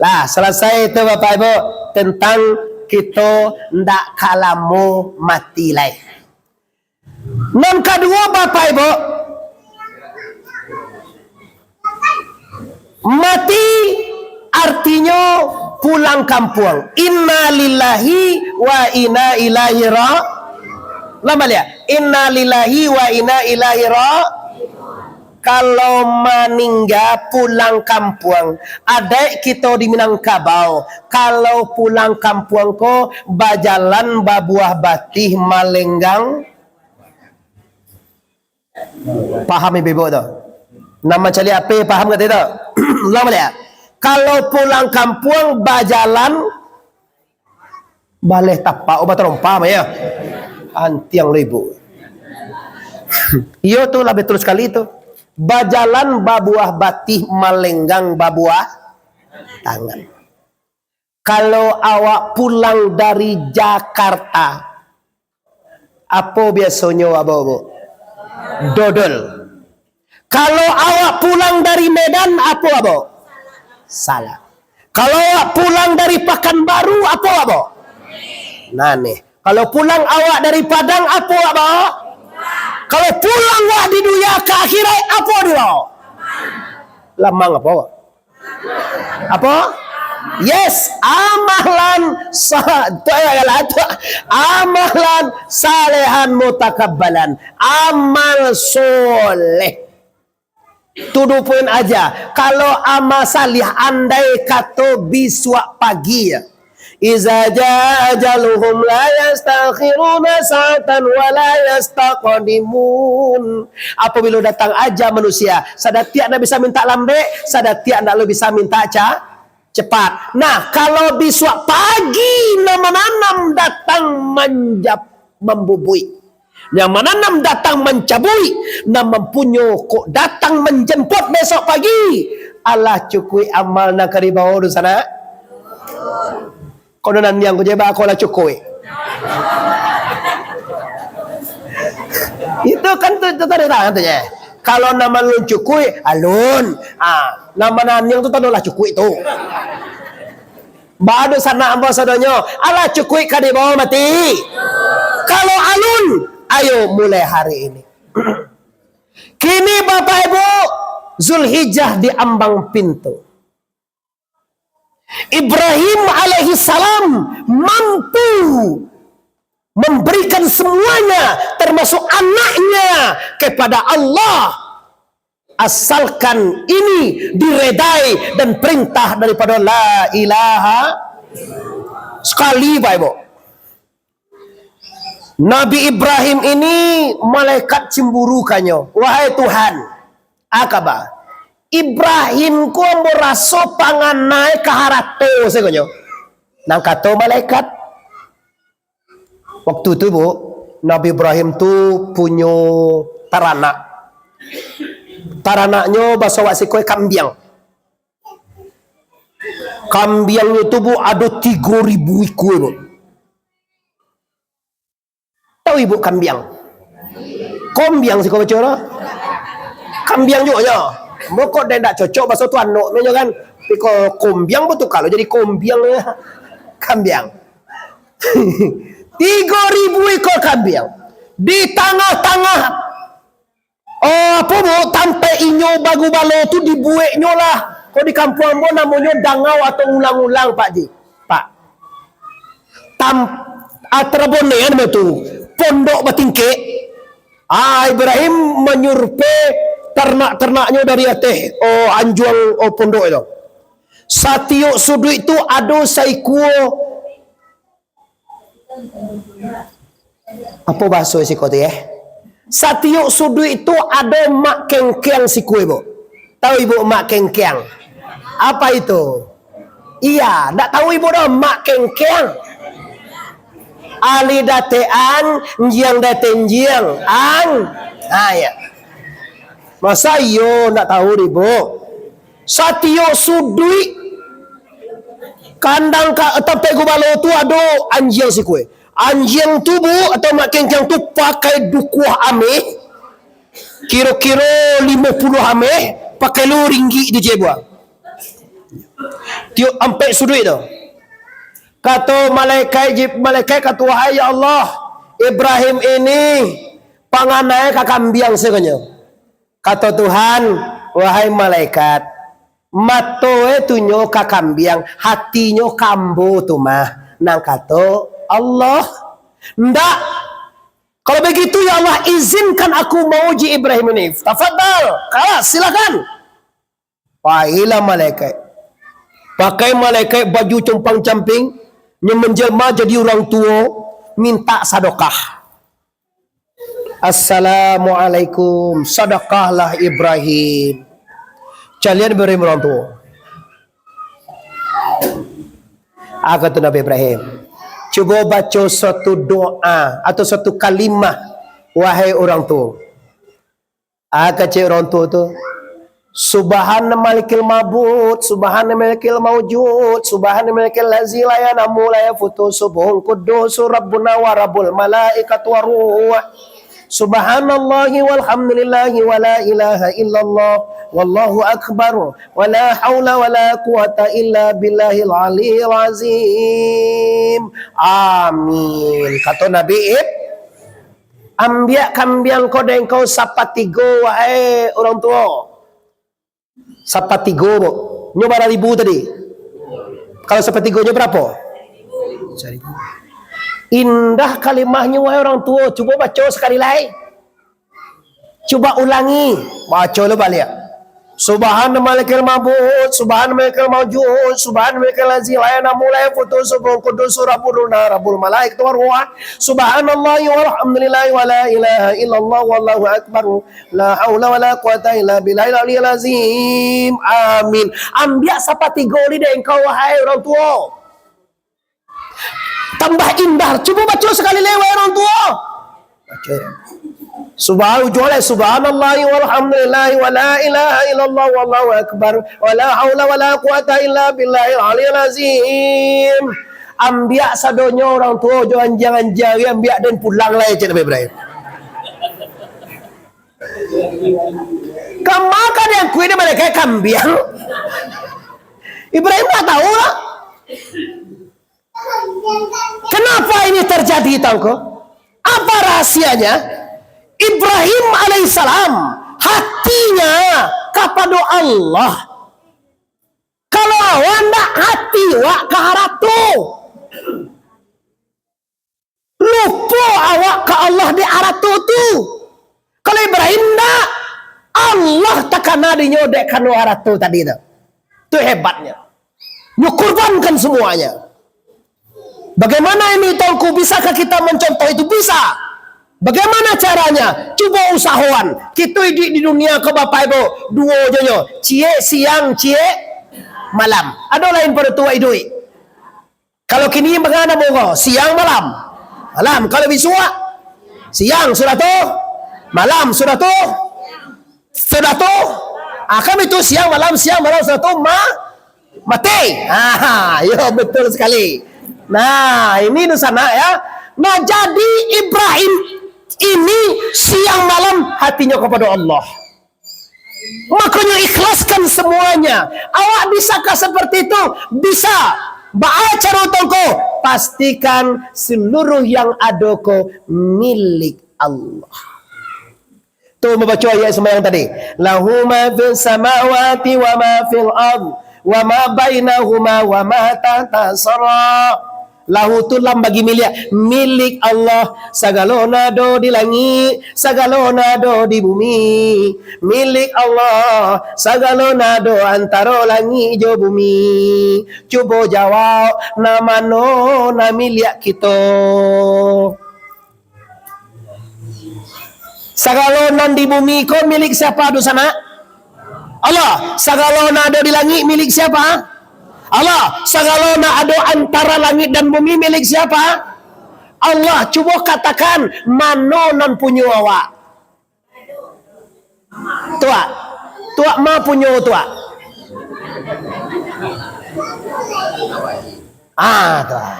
Lah, selesai itu, Bapak Ibu, tentang kito ndak ka lamo mati lai. Nan kaduo, Bapak Ibu, mati artinyo pulang kampuang. Inna lillahi wa inna ilaihi ra-, ulang baliak. Inna lillahi wa inna ilaihi ra-, kalau maningga pulang kampuang. Adaik kito di Minangkabau, kalau pulang kampuang ko bajalan babuah batih malenggang. Paham ibu-ibu tu? Nan mancaliak H P paham kato tu? Ulang baliak. Kalau pulang kampuang bajalan, baleh tapak, oh, batarompa mah, yo. Antiang lo ibu. Iyo tu, lah batua sakali tu. Bajalan babuah batih, malenggang babuah tangan. Kalau awak pulang dari Jakarta, apo biasonyo awak bao, Bu? Dodol. Kalau awak pulang dari Medan, apo awak bao? Salak. Kalau awak pulang dari Pakanbaru, apo awak bao? Nah, nih. Kalau pulang awak dari Padang, apo awak bao? Kalau pulang awak di dunia ka akhirat, apo dibao? Lamang apo? Apo? Yes, amalan sa-, tu, tu, amalan salehan mutakabbalan. Amal soleh. Tuduh poin aja. Kalau amal saleh, andai kato bisuak pagi, ya. Iza jaa ajaluhum la yastakhiruna sa'atan wa la yastaqdimun. Apabilo datang aja manusia, sadatiak ndak bisa mintak lambek, sadatiak ndak lo bisa mintak ca-, cepat. Nah, kalau bisuak pagi nan mananam datang manjap-, mambubuik, nan mananam datang mancabuik, nan mampunyo kok datang manjemput besok pagi, alah cukuik amal nan ka dibao tu, sanak? Kono nan niang ko je ba, ko lah cukuik. Itu kan tu, tu tadi tangan tu je. Kalau nan alun cukuik, alun. Ah, nan aniang tu tandolah cukuik tu. Bado sanak ambo sadonyo, alah cukuik ka dibawa mati. Kalau alun, ayo mulai hari ini. Kini Bapak Ibu, Zulhijjah di ambang pintu. Ibrahim alaihissalam mampu memberikan semuanya, termasuk anaknya, kepada Allah, asalkan ini diredai dan perintah daripada la ilaha sekali, Bapak Ibu. Nabi Ibrahim ini malaikat cemburu kanyo. "Wahai Tuhan, akaba, Ibrahim ko ambo raso panganai ka harato sagonyo." Nan kato malaikat. Waktu tu, Bu, Nabi Ibrahim tu punyo taranak. Taranaknyo baso awak siko kambiang. Kambiangnyo tu, Bu, ado tigo ribu ikua, Bu. Tahu ibu kambiang? Kombiang siko baco tu. Kambiang juo nyo. Moko dek ndak cocok baso tu anak nyo kan. Iko kombiang batukar lo jadi kombiang nyo. Kambiang. Tigo ribu ikua kambiang. Di tangah-tangah, oh, apo, Bu, tampek inyo bagubalo tu dibueknyo lah. Kalau di kampuang ambo namonyo dangau atau ulang-ulang, Pak Ji. Pak. Tam-, ah, tarabonean namo tu. Pondok batingkek. Ah, Ibrahim manyurvei ternak-ternaknyo dari ateh, oh, anjuang, oh, pondok itu. Satiok suduik tu ado saikua, apo bahaso siko tu, eh? Satiok suduik tu ado mak kengkeng sikua, Bu. Tahu ibu mak kengkeng? Apa itu? Iya, ndak tahu ibu doh mak kengkeng? Ali datean, jiang daten jiang, ang. Ha, ya. Masa iyo ndak tahu, ibu? Satiok suduik kandang ka, tampek gubalo tu ado anjiang sikua. Anjiang tu, Bu, atau mak kengkeng tu pakai dukuah ameh, kiro-kiro limo puluah ameh, pakai lu ringgik tu je, Bu. Tiok ampek suduik tu. Kato malaikat Jib-, malaikat kato, "Wahai ya Allah, Ibrahim ini panganai ka kambiang sagonyo." Kato Tuhan, "Wahai malaikat, mato e tu nyo ka kambiang, hatinyo ka ambo tu mah." Nan kato Allah, "Ndak. Kalau begitu, ya Allah, izinkan aku mauji Ibrahim ini. Tafadhal, kalas, silakan." Pailah malaikat. Pakai malaikat baju compang-camping, nyo manjelma jadi urang tuo, minta sadakah. "Assalamualaikum, sadakahlah Ibrahim." Calian Ibrahim urang tuo. Apa tu Nabi Ibrahim? "Cubo baco suatu doa atau suatu kalimah, wahai urang tuo." Ah, kecek urang tuo tu. "Subhana malikil mabud, subhana malikil maujud, subhana malikil lazi la yanamu la yafutu, subhun kudusu rabbuna wa rabbul malaikatu wa ruh. Subhanallahi walhamdulillahi wa la ilaha illallah, wallahu akbar, wa la haula wa la quwata illa billahil aliyil azim. Amin." Kato Nabi Ib-, "Ambiak kambiang ko dek engkau sapatigo, wahai urang tuo." Sapatigo, Bu. Nyo bara ribu tadi? Kalau sapatigo nyo barapo? Saribu. Indah kalimahnyo, wahai urang tuo. Cubo baco sakali lai. Cubo ulangi. Baco lo baliak. Subhana malikil mabud, subhana malikil maujud, subhana malikil lazi la yanamu la yafutu, subhun kudusu rabbuna rabbul malaikati wa ruh. Subhanallahi walhamdulillahi wa la ilaha illallah wallahu akbar. La haula wa la quwata illa billahil aliyil azim. Amin. Ambiak sapatigo li dek engkau, wahai urang tuo. Tambah indah. Cubo baco sakali lai, wahai urang tuo. Baco. Subhan-, ujuang lai, "Subhanallahi walhamdulillahi wa la ilaha illallah wallahu akbar. Wa la haula wa la quwata illa billahil aliyil azim." Ambiak sadonyo urang tuo jo anjiang-anjiang, ambiak den pulang lai, cek Nabi Ibrahim. Kama ka diangkuik dek malaikat kambiang? Ibrahim ndak tahu lah. Kenapa ini terjadi, tahu ko? Apa rahasianya? Ibrahim alaihissalam hatinya kapado Allah. Kalau awak ndak, hati awak ka harato. Lupo awak ka Allah dek harato tu. Kalau Ibrahim ndak, Allah takana dinyo dek kano harato tadi tu. Tu hebatnya. Nyo kurbankan semuanya. Bagaimana ini, Tuanku? Bisakah kita mencontoh itu? Bisa. Bagaimana caranya? Cubo usahoan. Kito iduik di dunia ko, Bapak Ibu, duo jo nyo. Ciek siang, ciek malam. Ado lain pado tu iduik. Kalau kini mangana bogo, siang malam. Malam, kalau bisuak, siang sudah tu, malam sudah tu, sudah tu. Ah, kan itu siang malam, siang malam sudah tu, ma-, mati. Ah, yo, betul sekali. Nah, ini dunsanak ya. Nah, jadi Ibrahim ini siang malam hatinyo kepada Allah. Makonyo ikhlaskan semuanya. Awak bisakah seperti itu? Bisa. Baa caro tu ko? Pastikan seluruh yang ado ko milik Allah. Tu mambaco ayat sembahyang tadi. Lahu ma fis samawati wa ma fil ard wa ma bainahuma wa ma tahtas sara. Lahu tu lam bagi milik, milik Allah sagalo nan ado di langik, sagalo nan ado di bumi. Milik Allah sagalo nan ado antaro langik jo bumi. Cubo jawab, nan mano nan milik kito? Sagalo nan di bumi ko milik siapa, dunsanak? Allah. Sagalo nan ado di langik milik siapa? Allah. Sagalo nan ado antara langik dan bumi milik siapa? Allah. Cubo katakan, mano nan punyo awak? Tuak. Tuak ma punyo tuak? Ah, tuak.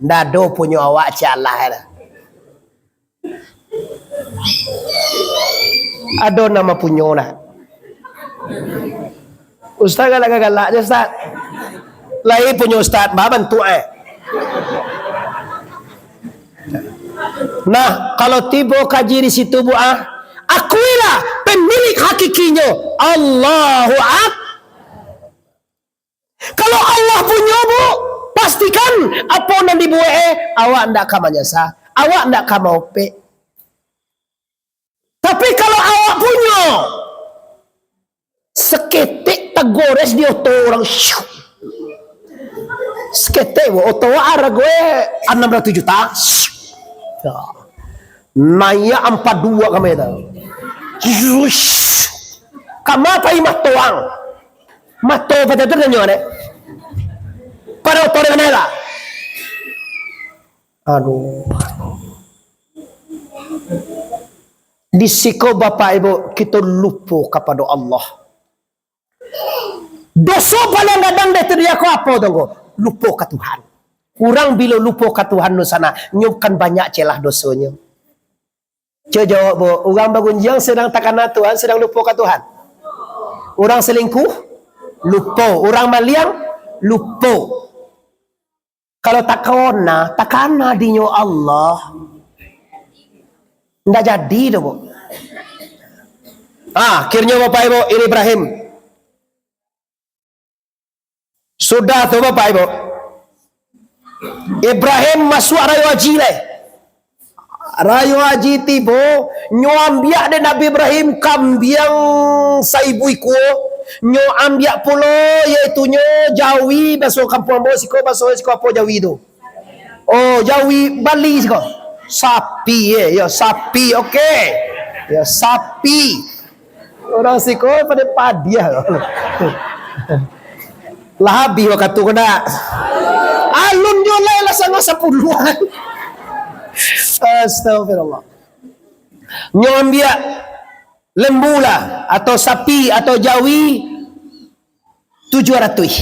Ndak ado punyo awak, caliak lah. Ado nan mapunyo nak? Ustaz galak-galak je, Ustaz. Lai punyo Ustaz, ba bantuak, eh. Nah, kalau tibo kaji di situ, Bu, ah, akuilah pemilik hakikinyo. Allahu Ak-, Kalau Allah punyo, Bu, pastikan apo nan dibuek, eh, awak ndak ka manyasa, awak ndak ka maopek. Tapi kalau awak punyo, saketek tagores di oto urang, syuk. Saketek, Bu, oto arago, eh, anam ratuih juta. Syuk. Ya. Naiak ampek duo kami tu. Syuk. Kama pai mato ang? Mato pacah tu tanyo dek. Pado oto dengan lah. Aduh. Di siko Bapak Ibu, kito lupo kapado Allah. Doso paling gadang dek tu dia ko apo tu ko? Lupo ka Tuhan. Urang bilo lupo ka Tuhan tu sanak, nyo kan banyak celah dosonyo. Cubo jawab, Bu. Urang bagunjiang sadang takana Tuhan, sadang lupo ka Tuhan. Urang salingkuh, lupo. Urang maliang, lupo. Kalau takana, takana dinyo Allah. Ndak jadi doh, Bu. Ah, akhirnyo Bapak Ibu, ini Ibrahim. Sudah tu, Bapak Ibu. Ibrahim masuak rayo haji lai. Rayo haji tibo, nyo ambiak dek Nabi Ibrahim kambiang saribu ikua, nyo ambiak pulo, yaitunyo jawi, baso kampuang ambo siko, baso siko apo jawi tu? Oh, jawi Bali siko. Sapi, eh, yo, sapi, oke. Yo, sapi. Urang siko pado padiah. Lah abih wakatu ko ndak? Alun jo lai lah sanga sapuluah. Astagfirullah. Nyo ambiak lembu lah, atau sapi, atau jawi, tujuah ratuih.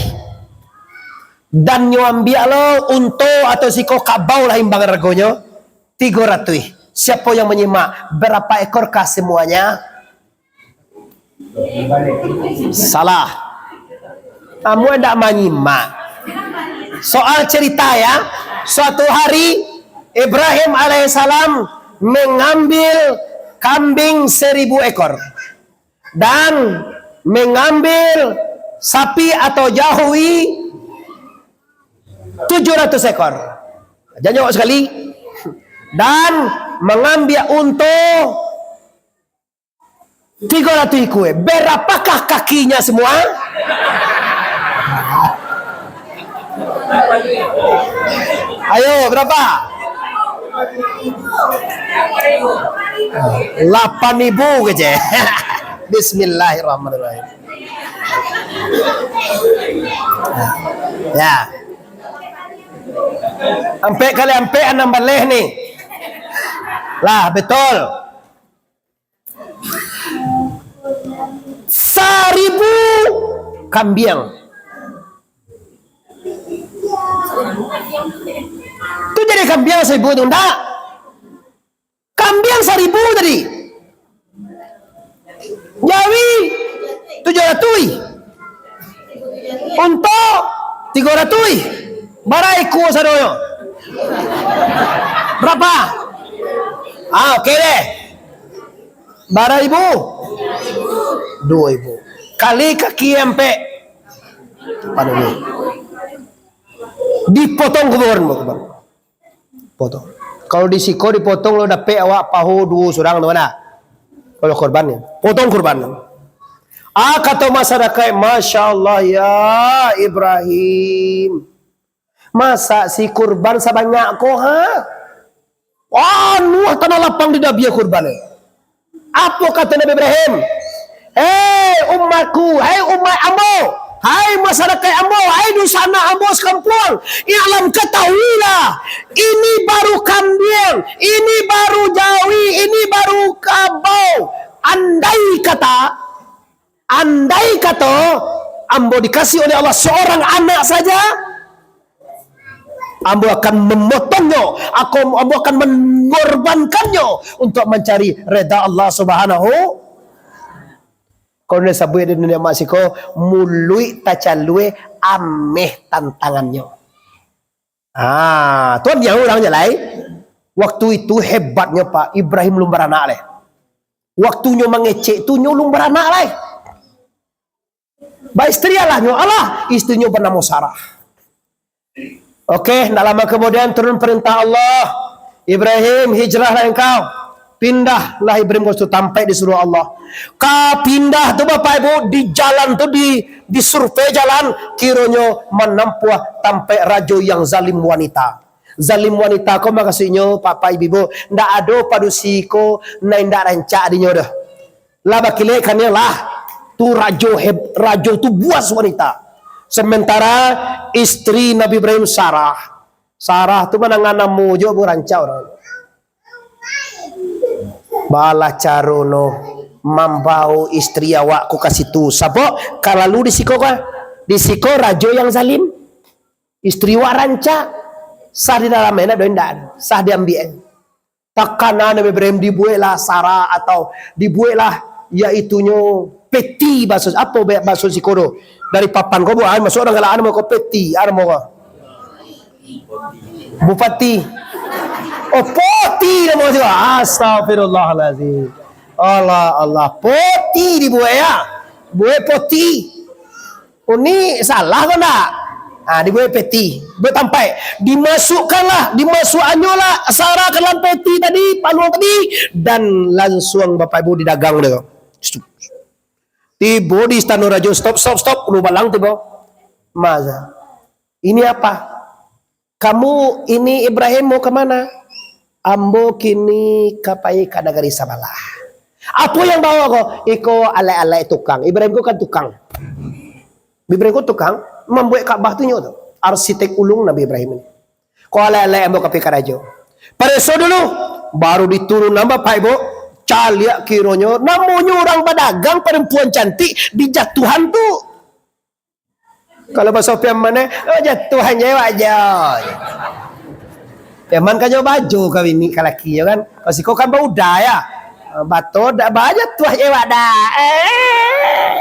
Dan nyo ambiak lo unto atau siko kabau lah imbang hargonyo, tigo ratuih. Siapo yang manyimak, berapa ekorkah semuanya? Salah. Kamu ndak manyimak. Soal cerita ya, suatu hari Ibrahim alaihissalam mengambil kambing seribu ekor dan mengambil sapi atau jahui tujuh ratus ekor. Jangan jawab sekali. Dan mengambil unta tiga ratus ikua. Berapakah kakinya semua? Ayo, berapa? Lapan ribu kecek. Bismillahirrahmanirrahim. Ya. Ampek kali ampek, anam baleh ni. Lah, betul. Saribu kambiang. Tu jadi kambiang saribu tu, ndak? Kambiang saribu tadi. Jawi tujuh ratus. Unta tiga ratus. Bara ikua sadonyo? Berapa? Ah, oke deh. Bara ribu? Dua ribu. Kali kaki ampek. Panuh ni. Dipotong kuburan, Bang. Potong. Kalau di siko dipotong, lo dapek awak paho duo surang tu, mana? Kalau kurban ni, potong kurban tu. Ah, kato masyarakat, "Masya Allah, ya Ibrahim. Masa si kurban sabanyak ko, ha? Wah, nuah tanah lapang di dabia kurban ni." Apo kato Nabi Ibrahim? "Hei umatku, hei umat ambo, hai masyarakat ambo, hai dunsanak ambo sakampuang, i'lam, katahuilah, ini baru kambiang, ini baru jawi, ini baru kabau. Andai kata, andai kato ambo dikasih oleh Allah seorang anak saja, ambo akan memotongnyo, aku, ambo akan mengorbankannyo untuk mancari reda Allah Subhanahu." Kalau nan sabuik di dunia mak siko, muluik tacalue, ameh tantangannyo. Ah, tuan yang urang je lai. Waktu itu hebatnya Pak Ibrahim, lum baranak lai. Waktunyo mangecek tu, nyo lum baranak lai. Baistri lah nyo, alah, istrinyo banamo Sarah. Oke, ndak lama kemudian turun perintah Allah, "Ibrahim, hijrahlah engkau." Pindahlah Ibrahim ka suatu tampek disuruah Allah. Ka pindah tu, Bapak Ibu, di jalan tu, di, di survei jalan, kironyo manampuah tampek rajo yang zalim wanita. Zalim wanita ko makasuiknyo, Bapak Ibu, ndak ado padusi ko nan indak rancak dinyo doh. Lah bakilek kan lah. Tu rajo heb-, rajo tu buas wanita. Sementara istri Nabi Ibrahim Sarah. Sarah tu mandanga namo jo bu rancak urang. Balah caro no mambao istri awak ko ka situ. Sabab ka lalu di siko ka, di siko rajo yang zalim. Istri wak rancak, sah di dalam enak do indak, sah diambiak. Takana Nabi Ibrahim dibueklah Sarah atau dibueklah yaitunyo peti baso, apo be-, baso siko do? Dari papan ko buek, ah, masuk urang galak, anu ko peti, anu ko. Bupati. Oh, poti namo tu. Astagfirullahalazim. Allah, Allah, poti dibuek ya. Buek poti. Oh, ni salah ko ndak? Ah, dibuek peti, buek tampek. Dimasukkanlah, dimasukannyolah Sarah ka dalam peti tadi, panuang tadi, dan lansuang Bapak Ibu didagang deh. Tibo di istana rajo, stop, stop, stop, ulu balang tibo. Maza. Ini apa? Kamu ini Ibrahim mau ke mana? Ambo kini ka pai ka nagari sabalah. Apo yang bawa ko? Iko alek-alek tukang. Ibrahim ko kan tukang. Ibrahim ko tukang, mambuek Ka'bah tu nyo tu. Arsitek ulung Nabi Ibrahim ini. Ko alek-alek ambo ka pai karajo. Pareso dulu, baru diturun namba Pak Ibu. Caliak kironyo, namonyo urang badagang, perempuan cantik, dijatuhan tu. Kalau baso Piaman, eh, "Oh, jatuahan je, wak jo." Piaman kan nyo bajo ka bini, ka laki nyo kan. Kalau siko kan bauda, ya. Bato dak bajatuah je wadah. Eh.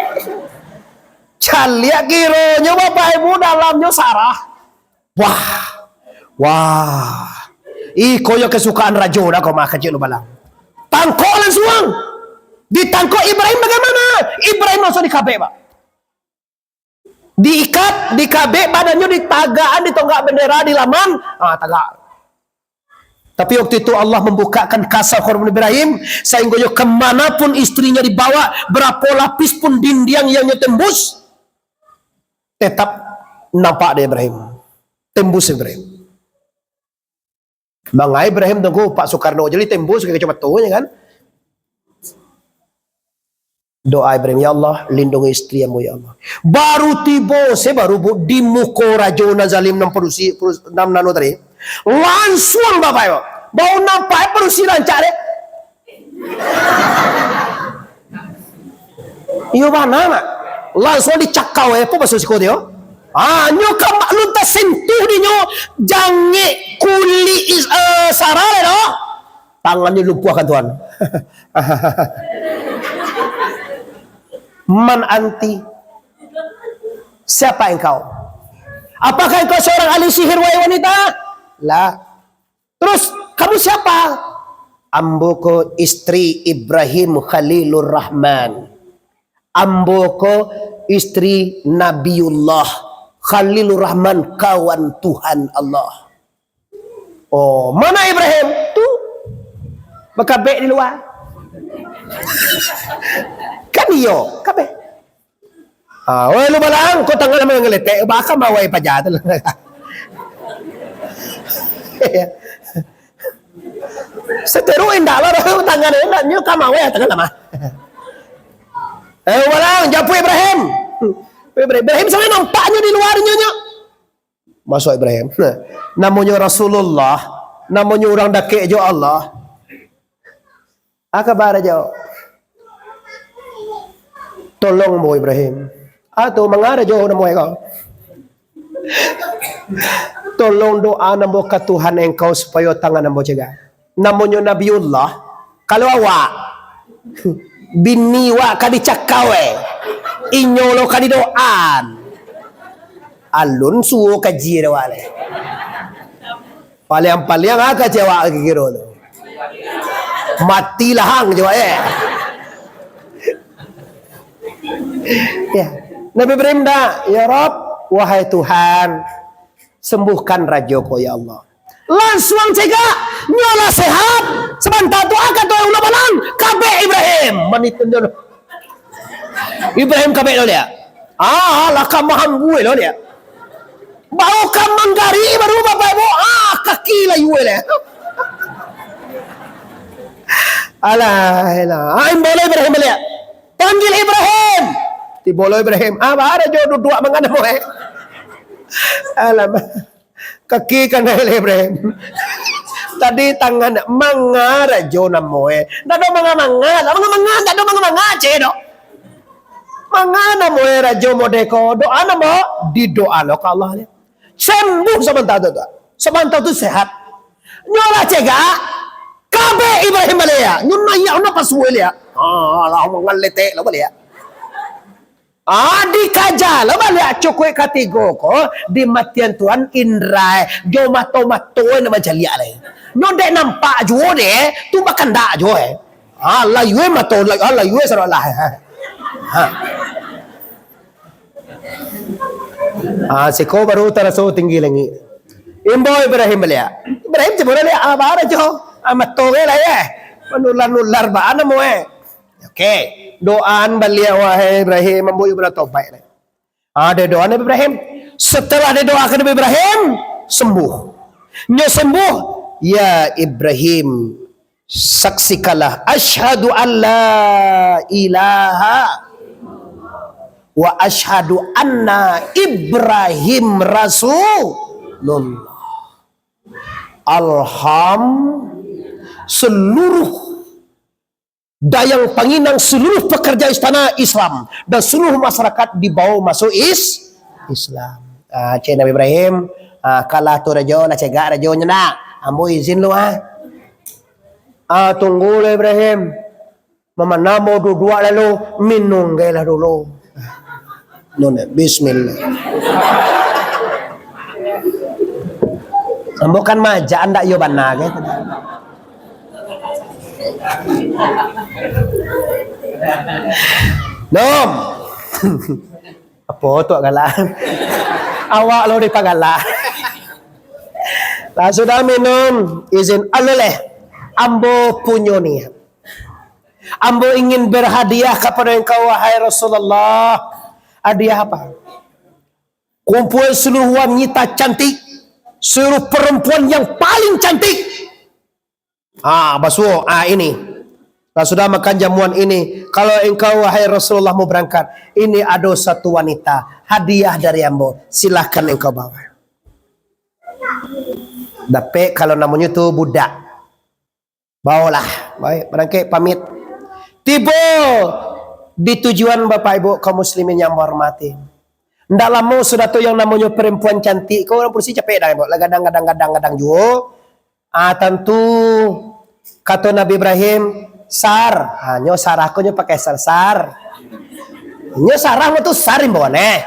Caliak kironyo Bapak Ibu dalamnyo sarah. Wah. Wah. Iko yo kesukaan rajo dah kau mah kecil lu balang. Tangkok langsuang. Ditangkok Ibrahim bagaimana? Ibrahim langsung dikabek, Pak. Diikat, dikabek badannyo, ditagakan di tonggak bendera, di laman, ah, tagak. Tapi waktu itu Allah membukakan kasaf korban Ibrahim, sehingga yo kemana pun istrinya dibawa, berapa lapis pun dinding yang nyo tembus, tetap nampak dek Ibrahim. Tembus Ibrahim. Mangai Ibrahim tunggu Pak Soekarno jadi tembus ke kacamata kan? Doa Ibrahim, "Ya Allah, lindungi istri ambo, ya Allah." Baru tibo se, baru bu-, di muko rajo nan zalim, nan padusi, parus-, nan nano tadi. Lansuang Bapak yo. Bau nampak padusi rancak deh. Iyo bana, Mak. Lansuang dicakau, eh, apo baso siko tu yo? Ah, nyo ka maklum tasentuh dinyo, jangek kulik is-, eh, sarah deh doh. Tangannyo lumpuahkan Tuhan. Man anti? Siapa engkau? Apakah engkau seorang ahli sihir, wahai wanita? Lah. Terus, kamu siapa? Ambo ko istri Ibrahim Khalilur Rahman. Ambo ko istri Nabiullah Khalilur Rahman, kawan Tuhan Allah. Oh, mana Ibrahim? Tu. Bakabek di lua. Kan iyo, kabek. Ah, weh lu balang, ko tangan lamah ngeletek, bakam awai paja tu. Seteru indak lah, tangan indak, nyo kam awai tangan lamah. Eh, balang, japuik Ibrahim. Ibrahim, Ibrahim sampai nampaknyo di luar nyo, nyo. Masuk Ibrahim. Namonyo Rasulullah, namonyo urang dakek jo Allah. Ah, kabar ajo. Tolong ambo Ibrahim. Ah, tu manga rajo namo ko. Tolong doa ambo ka Tuhan engkau supayo tangan ambo cegak. Namonyo Nabiullah, kalau awak, bini wak ka dicakau, eh. Inyo lo ka didoaan. Alun suo kaji dek wak leh. Paliang-paliang aka cewak kiro tu. Mati lah hang cewak, eh. Ya. Nabi Ibrahim dah, "Ya Rob, wahai Tuhan, sembuhkan rajo ko, ya Allah." Lansuang cegak, nyo lah sehat. Sabanta tu aka tu ulah balang, kabek Ibrahim. Manitun dulu. Ibrahim kabek lo liak. Ah, lah ka mahambu lo liak. Baru ka manggari baru Bapak Ibu, ah, kaki layu leh. Alah, alah. Ah, imbau lo Ibrahim baliak. Panggil Ibrahim. Tibo lo Ibrahim. Ah, bara jo duduak mangan namo, eh. Alamak. Kaki kanai leh Ibrahim. Tadi tangan manga rajo namo, eh. Ndak ado manga-manga, ndak manga-manga, ndak ado manga-manga, ceh doh. Manga namo, eh, rajo modeko, doa namo, didoa lo ka Allah leh. Sembuh sabanta tu, tu. Sabanta tu sehat. Nyo lah cegak, kabek Ibrahim baliak. Nyo naiak, nyo pasuai liak. Ah, lah mangaletek lah baliak. Ah, dikaja lah baliak cukuik katigo ko, dimatian Tuhan indra, jo mato-mato nak mancaliak lai. Nyo dek nampak juo deh, tu bakandak juo, eh. Ah, layua mato, lay-, ah, layua sarawak lah. Ha. Ah, siko baru taraso tinggi langik. Imbau Ibrahim baliak. Ibrahim cubo baliak, ah, bara jo. Ah, mato ge lah, eh. Manular-nular baa namo, eh. Oke, doaan baliak, wahai Ibrahim, ambo Ibrahim tobaik lai. Ah, didoaan Nabi Ibrahim. Setelah didoakan Nabi Ibrahim, sembuh. Nyo sembuh, ya Ibrahim, saksikanlah, asyhadu an la ilaha wa asyhadu anna Ibrahim Rasulullah. Alham, seluruh dayang panginang, seluruh pekerja istana Islam, dan seluruh masyarakat dibawa masuk is-, Islam. Ah, cek Nabi Ibrahim, ah, kalah tu rajo, lah cegak rajo nyo nak. Ambo izin lu, ah. Ah, tunggu lah Ibrahim. Mamanamo duduak lalu, minum gai lah dulu. Nun, bismillah. Ambo kan majak, ndak iyo bana gai. Nom. Apo tu galak? Awak lo dipagalak. Lah sudah minum, izin Allah leh. Ambo punyo niat. Ambo ingin berhadiah kepada engkau, wahai Rasulullah. Hadiah apa? Kumpul seluruh wanita cantik, seluruh perempuan yang paling cantik. Ah, basuo, ah, ini. Lah sudah makan jamuan ini. Kalau engkau, wahai Rasulullah, mau berangkat, ini ado satu wanita, hadiah dari ambo. Silahkan engkau bawa. Dapek kalau namonyo tu budak. Bawalah. Baik, barangkek pamit. Tibo di tujuan, Bapak Ibu kaum muslimin yang ambo hormati. Ndak lamo sudah tu yang namonyo perempuan cantik ko, urang padusi capek dah, Ibu. Lah gadang, gadang, gadang, gadang juo. Ah, tantu kato Nabi Ibrahim, "Sar." Ah, nyo Sarah ko nyo pakai sar, sar. Nyo Sarah mah tu sar imbauan, eh.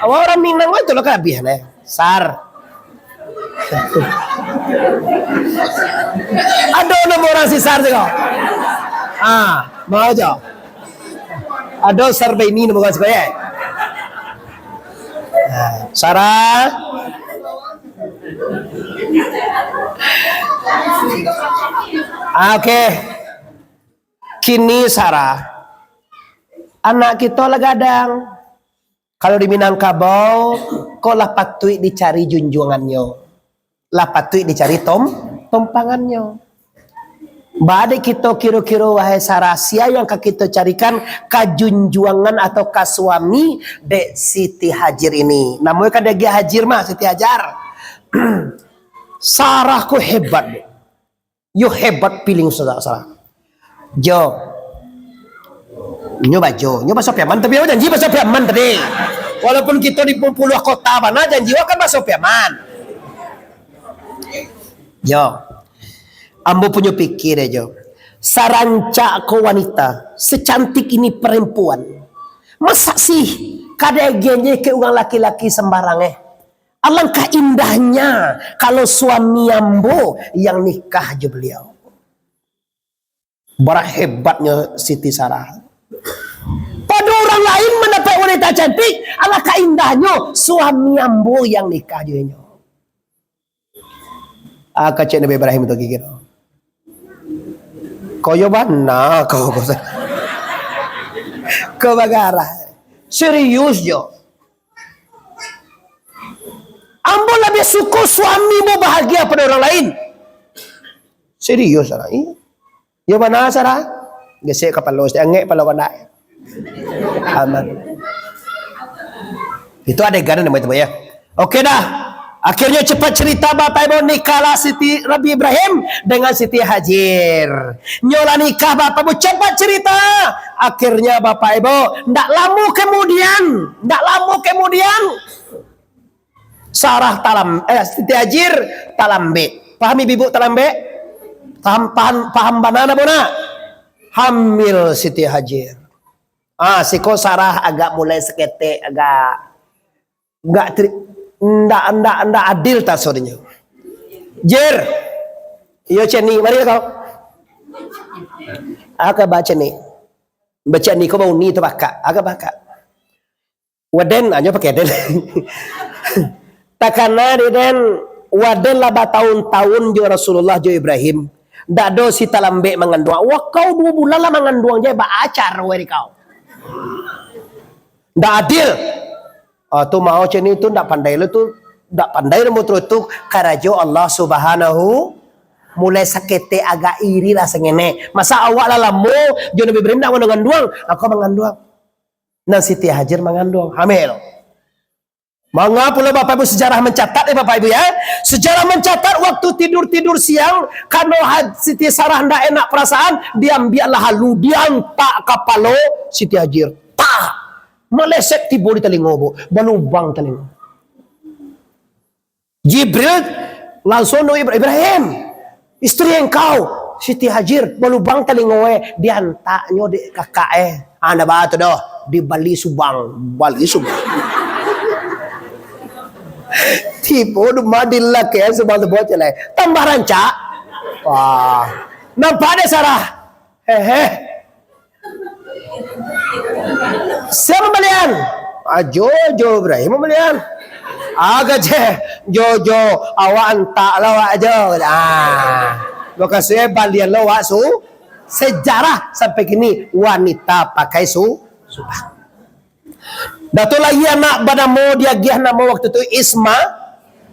Awak urang Minang ko tu lo kalabiahan, eh. Sar. Ado namo urang si Sar tu ko? Ah, mau jo. Ado Sar Baini namo urang siko, eh. Ah, Sarah. Ah, oke. Kini Sarah, anak kito lah gadang. Kalau di Minangkabau, ko lah patuik dicari junjuangannyo. Lah patuik dicari tom-, tompangannyo. Baa dek kito kiro-kiro, wahai Sarah, sia yang ka kito carikan ka junjuangan atau ka suami dek Siti Hajir ini? Namonyo kan dek Hajir mah, Siti Hajar. Sarah ko hebat, dek. Yo hebat piling Sarah, Sarah. Jo. Nyo bajo, nyo baso Piaman, tapi awak janji baso Piaman tadi. Walaupun kito di pu-, puluah kota bana, janji awak kan baso Piaman. Jo. Ambo punyo pikir, eh, Jo. Sarancak ko wanita, secantik ini perempuan, masa sih ka dek genjek ka urang laki-laki sembarang, eh? Alangkah indahnya kalau suami ambo yang nikah jo beliau. Bara hebatnyo Siti Sarah. Pado urang lain mandapek wanita cantik, alangkah indahnyo suami ambo yang nikah jo inyo. Ah, kecek Nabi Ibrahim tu gigi tu. Kau yo bana kau, kau sa-, kau bagarah. Serius jo. Ambo labiah suko suami ambo bahagia pado urang lain. Serius, Sarah. Iyo. Iyo bana, Sarah. Gesek kapalo, angek kapalo kandak. Aman. Itu adegan namo itu, ya. Oke dah. Akhirnyo cepat cerita, Bapak Ibu, nikahlah Siti Nabi Ibrahim dengan Siti Hajir. Nyo lah nikah, Bapak Ibu, cepat cerita. Akhirnyo, Bapak Ibu, ndak lamo kemudian, ndak lamo kemudian, Sarah talam-, eh, Siti Hajir talambek. Paham ibu-ibu talambek? Paham, paham, paham bana ndak, Bu, nak? Hamil Siti Hajir. Ah, siko Sarah agak mulai saketek, agak Ndak tri-, ndak, ndak, ndak adil tasodinyo. Jer. Iyo, Ceni, mari kau. Aka baca ni. Baca ni, kau bau ni tu bakak. Aka bakak. Waden, anyo pakai den. Takana di den, waden lah batahun-tahun jo Rasulullah jo Ibrahim. Ndak ado si talambek manganduang. Wah, kau duo bulan lah manganduang je, baacar weh di kau. Ndak adil. Ah, tu mau cak ni tu, ndak pandai lo tu, ndak pandai lo motoro tu, karajo Allah Subhanahu, mulai saketek agak iri lah sangene. Masa awak lah lamo jo Nabi Ibrahim ndak manganduang, aku manganduang. Nan Siti Hajar manganduang, hamil. Manga pulo Bapak Ibu sejarah mencatat, eh, Bapak Ibu ya. Sejarah mencatat waktu tidur-tidur siang, karena Siti Sarah ndak enak perasaan, diambiak lah halu, diantak kapalo Siti Hajar. Tak! Meleset tibo di talingo, Bu. Balubang talingo. Jibril langsung nunggu Ibra-, "Ibrahim, istri engkau." Siti Hajir, balubang talingo e, diantaknyo dek kakak e. Ah, ndak baa tu doh, dibali subang, bali subang. Tibo di rumah dilakek subang tu bocah lai. Tambah rancak. Wah, nampak dek Sarah. Hehe. Sia mambalian? Ah, Jojo Ibrahim mambalian. Ah, kecek Jojo, awak antak lah awak jo. Ah, bakasuik balian lo awak su-, sejarah sampai kini wanita pakai su-, subang. Dah tu lahia anak banamo, diagiah namo waktu tu Isma-,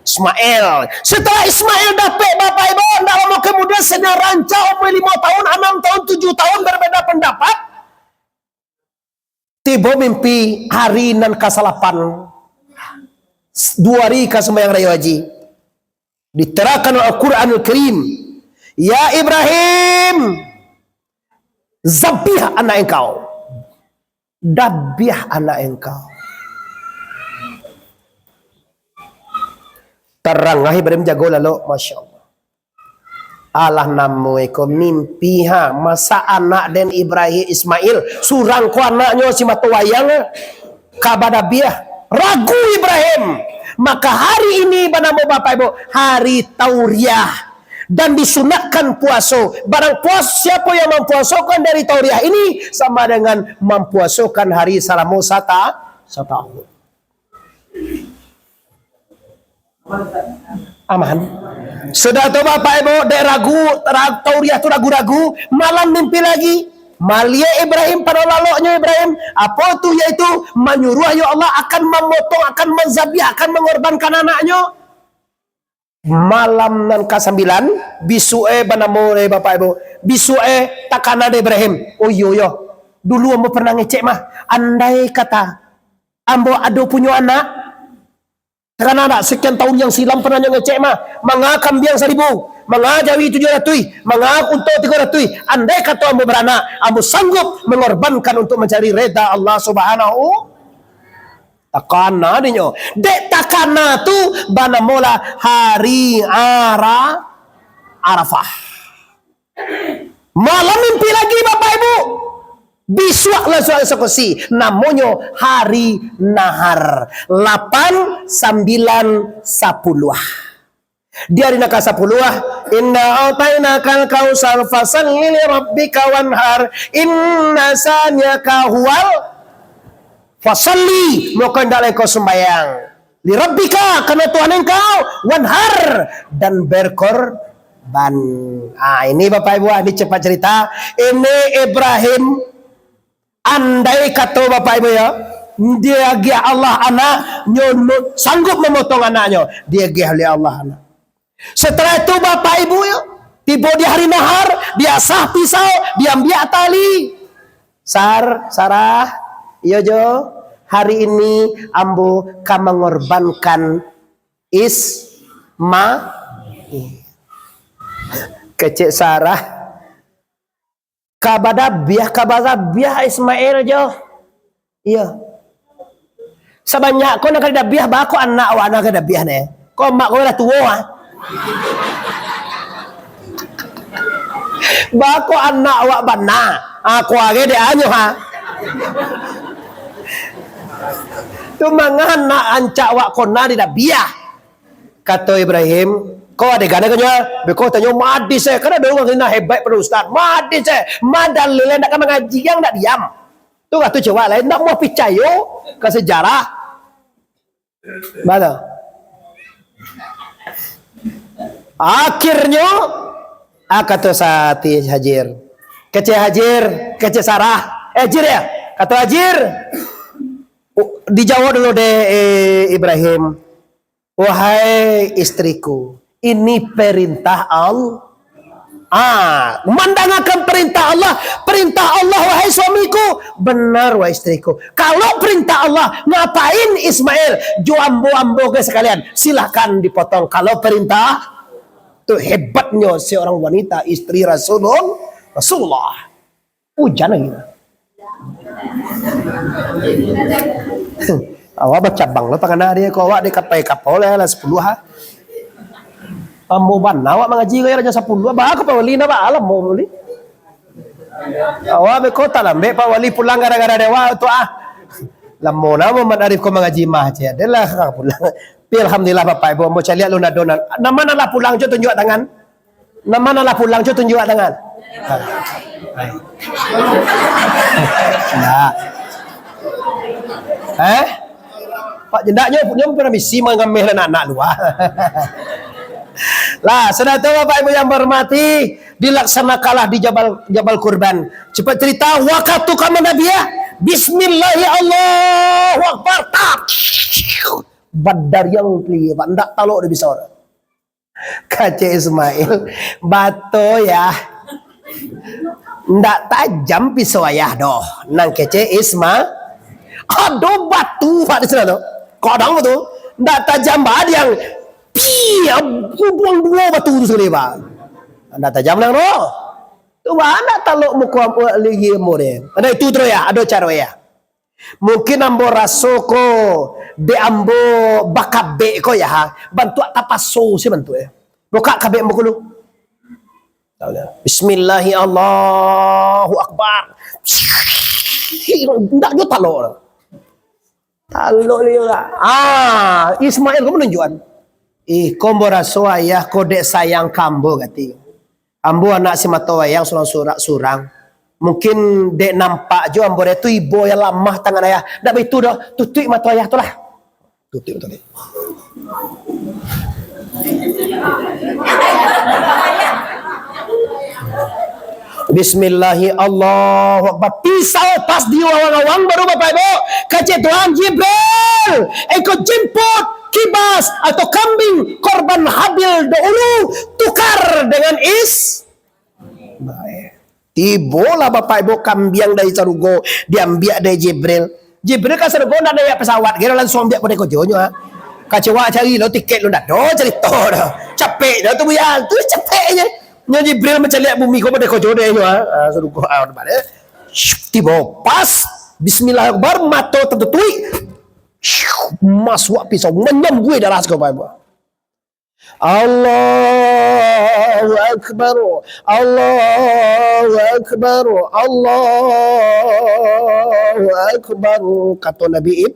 Ismail. Setelah Ismail dapek, Bapak Ibu, ndak lamo kemudian, sadang rancak umua limo tahun, anam tahun, tujuah tahun, berbeda pendapat. Tibo mimpi hari nan kasalapan, duo hari ka sumbayang rayo haji. Diterangkan oleh Al-Quranul Karim, "Ya Ibrahim, zabiah anak engkau." Dabiah anak engkau. Tarang ah Ibrahim jago lalok, Masya Allah. Alah namo iko mimpi ha, masa anak den Ibrahim Ismail, surang ko anaknyo si mato wayang, ka badabiah. Ragu Ibrahim. Maka hari ini banamo Bapak Ibu, hari Tauriah. Dan disunatkan puaso. Barang puas-, siapo yang mampuasokan dari Tauriah ini, sama dengan mampuasokan hari salamo sata-, satahun. Aman. Sudah tu, Bapak Ibu, dek ragu, ra-, Tauriah tu ragu-ragu, malam mimpi lagi. Maliek Ibrahim pado laloknyo Ibrahim, apo tu, yaitu manyuruah, ya Allah, akan mamotong, akan manzabiah, akan mangorbankan anaknyo. Malam nan kasambilan, bisuak e banamo dek Bapak Ibu, bisuak e takana dek Ibrahim. Oh iyo, yo. Dulu ambo pernah ngecek mah, andai kata ambo ado punyo anak, takana dak, sekian tahun yang silam pernah nyo ngecek mah, manga kambiang saribu, manga jawi tujuah ratuih, manga unto tigo ratuih, andai kato ambo baranak, ambo sanggup mangorbankan untuk mancari reda Allah Subhanahu. Takana dinyo. Dek takana tu banamolah hari Ara-, Arafah. Malam mimpi lagi, Bapak Ibu. Bisuak langsung eksekusi. Namonyo hari Nahar. Lapan, sambilan, sapuluah. Di ari nan kasapuluah, "Inna a'tainakal kautsar, fasalli li rabbika wanhar, inna syani'aka huwal," fasalli, mako hendaklah engkau sumbayang, "li rabbika," karena Tuhan engkau, "wanhar," dan berkorban. Ah, ini Bapak Ibu, ah, ini cepat cerita. Ini Ibrahim Andai kato Bapak Ibu yo, diagiah Allah anak, nyo nu-, sanggup mamotong anaknyo, diagiah oleh Allah anak. Setelah itu Bapak Ibu yo, tibo di hari nahar, diasah pisau, diambiak tali. Sar, Sarah, iyo jo, hari ini ambo ka mangorbankan Isma-, kecek Sarah. Ka badabiah, ka badabiah Ismail jo. Iyo. Sabanyak ko nan ka didabiah, baa ko anak awak nan ka didabiah ne. Ko amak ko lah tuo, ha. Baa ko anak awak bana. Ha, ko age dek anyo, ha. Tu manga anak ancak awak ko nan didabiah. Kato Ibrahim, ko adegan ko nyo, beko tanyo ma hadis e, kan ado urang nan hebat pado ustaz, ma hadis e, ma dalil e, ndak ka mangaji, yang ndak diam. Tu kato cewek lain, ndak mau picayo ka sejarah. Bana. Akhirnyo, ah, kato Siti Hajir. Kecek Hajir, kecek Sarah. Eh, Hajir yo? Kato Hajir. Oh, dijawab dulu dek, eh, Ibrahim. Wahai istriku, ini perintah Al-, ah, mandangakan perintah Allah, perintah Allah, wahai suamiku, benar, wahai istriku. Kalau perintah Allah, ngapain Ismail? Jo ambo-ambo ke sekalian, silahkan dipotong. Kalau perintah, tu hebatnyo seorang wanita, istri Rasulul-, Rasulullah. Ujan lagi. Awak bacabang lo pangana dia, ko awak di kapai kapau lah, lah sapuluah, ha. Lamo bana awak mangaji ko, yo, jam sapuluah, bah, ka Pak Wali, nah, bah, lamo Pak Wali. Awak beko talambek Pak Wali pulang gara-gara dewa tu, ah. Lamo nah Muhammad Arif ko mangaji mah, ceh. Adalah ka pulang. Tapi alhamdulillah Bapak Ibu, ambo caliak lu nado nan. Nan ma nan lah pulang, cubo tunjuak tangan. Nan ma nan lah pulang, cubo tunjuak tangan. Ha. Hai. Nah. Eh? Pak, ndak nyo, nyo pernah misi mangameh anak-anak lu, ah. Lah, sudah tu Bapak Ibu yang berhormati, dilaksanakanlah di Jabal, Jabal Kurban. Cepat cerita, wakatu ka mandabiah, bismillahi Allahu Akbar, tap. Badariang kali, Pak, ndak talok dia bisa. Kecek Ismail, "Batua, Yah. Ndak tajam pisau ayah doh." Nan kecek Isma-, ado batu, Pak, di sinan tu. Kadang tu, ndak tajam badiang. Pi, buang duo batu tu sakali, Pak. Ndak tajam nang doh. Tu, Pak, ndak talok muko ambo lagi ambo deh. Ado itu terus, Yah, ado caro, Yah. Mungkin ambo raso ko, dek ambo bakabek ko, Yah, ha. Bantuak tapaso se bantuak, Yah. Bukak kabek ambo ko lu. Bismillahi Allahu Akbar. Ndak jo talok lah. Talok liyo lah. Ah, Ismail ko manunjuakan. Ih, ko ambo raso ayah ko dek sayang ka ambo gati. Ambo anak si mato wayang surang-surang, surang. Mungkin dek nampak jo ambo dek tu ibo yang lamah tangan ayah. Ndak baitu doh, tutuik mato ayah tu lah. Tutuik mato ayah. Bismillahi Allahu Akbar. Pisau pas di awang-awang baru Bapak Ibu. Kecek Tuhan Jibril, engkau jemput kibas atau kambing korban Habil dahulu, tukar dengan Is-, Baik. Tibolah Bapak Ibu kambiang dari sarugo, diambiak dari Jibril. Jibril ka sarugo ndak naiak pesawat, kiro langsuang ambiak Podeh Kojo nyo, ha. Kacewa cari lo tiket lo ndak ado carito doh. Capek doh tu buya, tu capek je. Nyo Jibril mancaliak bumi ko Podeh Kojo deh nyo, ha. Ah, sarugo, ah, tempat, eh. Syuk, tibo pas. Bismillah Akbar, mato tatutuik. Syuk, masuak pisau, manyambuih darah siko Bapak Ibu. Allahu Akbar, Allahu Akbar, Allahu Akbar, kato Nabi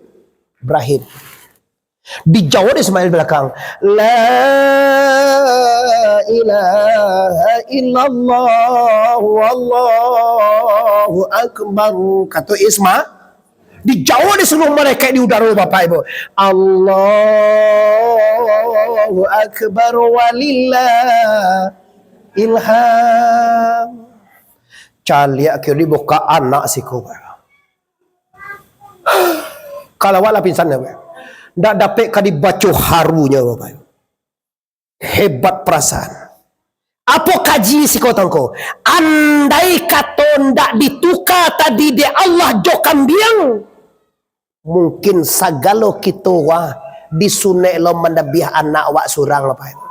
Ibrahim. Dijawab Ismail balakang, "La ilaha illallah, wallahu akbar," kato Isma-, Dijawab dek saluruh malaikat di udaro, Bapak Ibu. Allahu Akbar walillahil hamd. Caliak kiro dibukak anak siko, Bapak Ibu. Kalau awak lah pingsan, Bapak Ibu. Ndak dapek ka dibaco harunyo, Bapak Ibu. Hebat perasaan. Apo kaji siko tongko? Andai kato ndak dituka tadi dek Allah jo kambiang, mungkin sagalo kito wah disunek lo mandabiah anak awak surang, Bapak Ibu.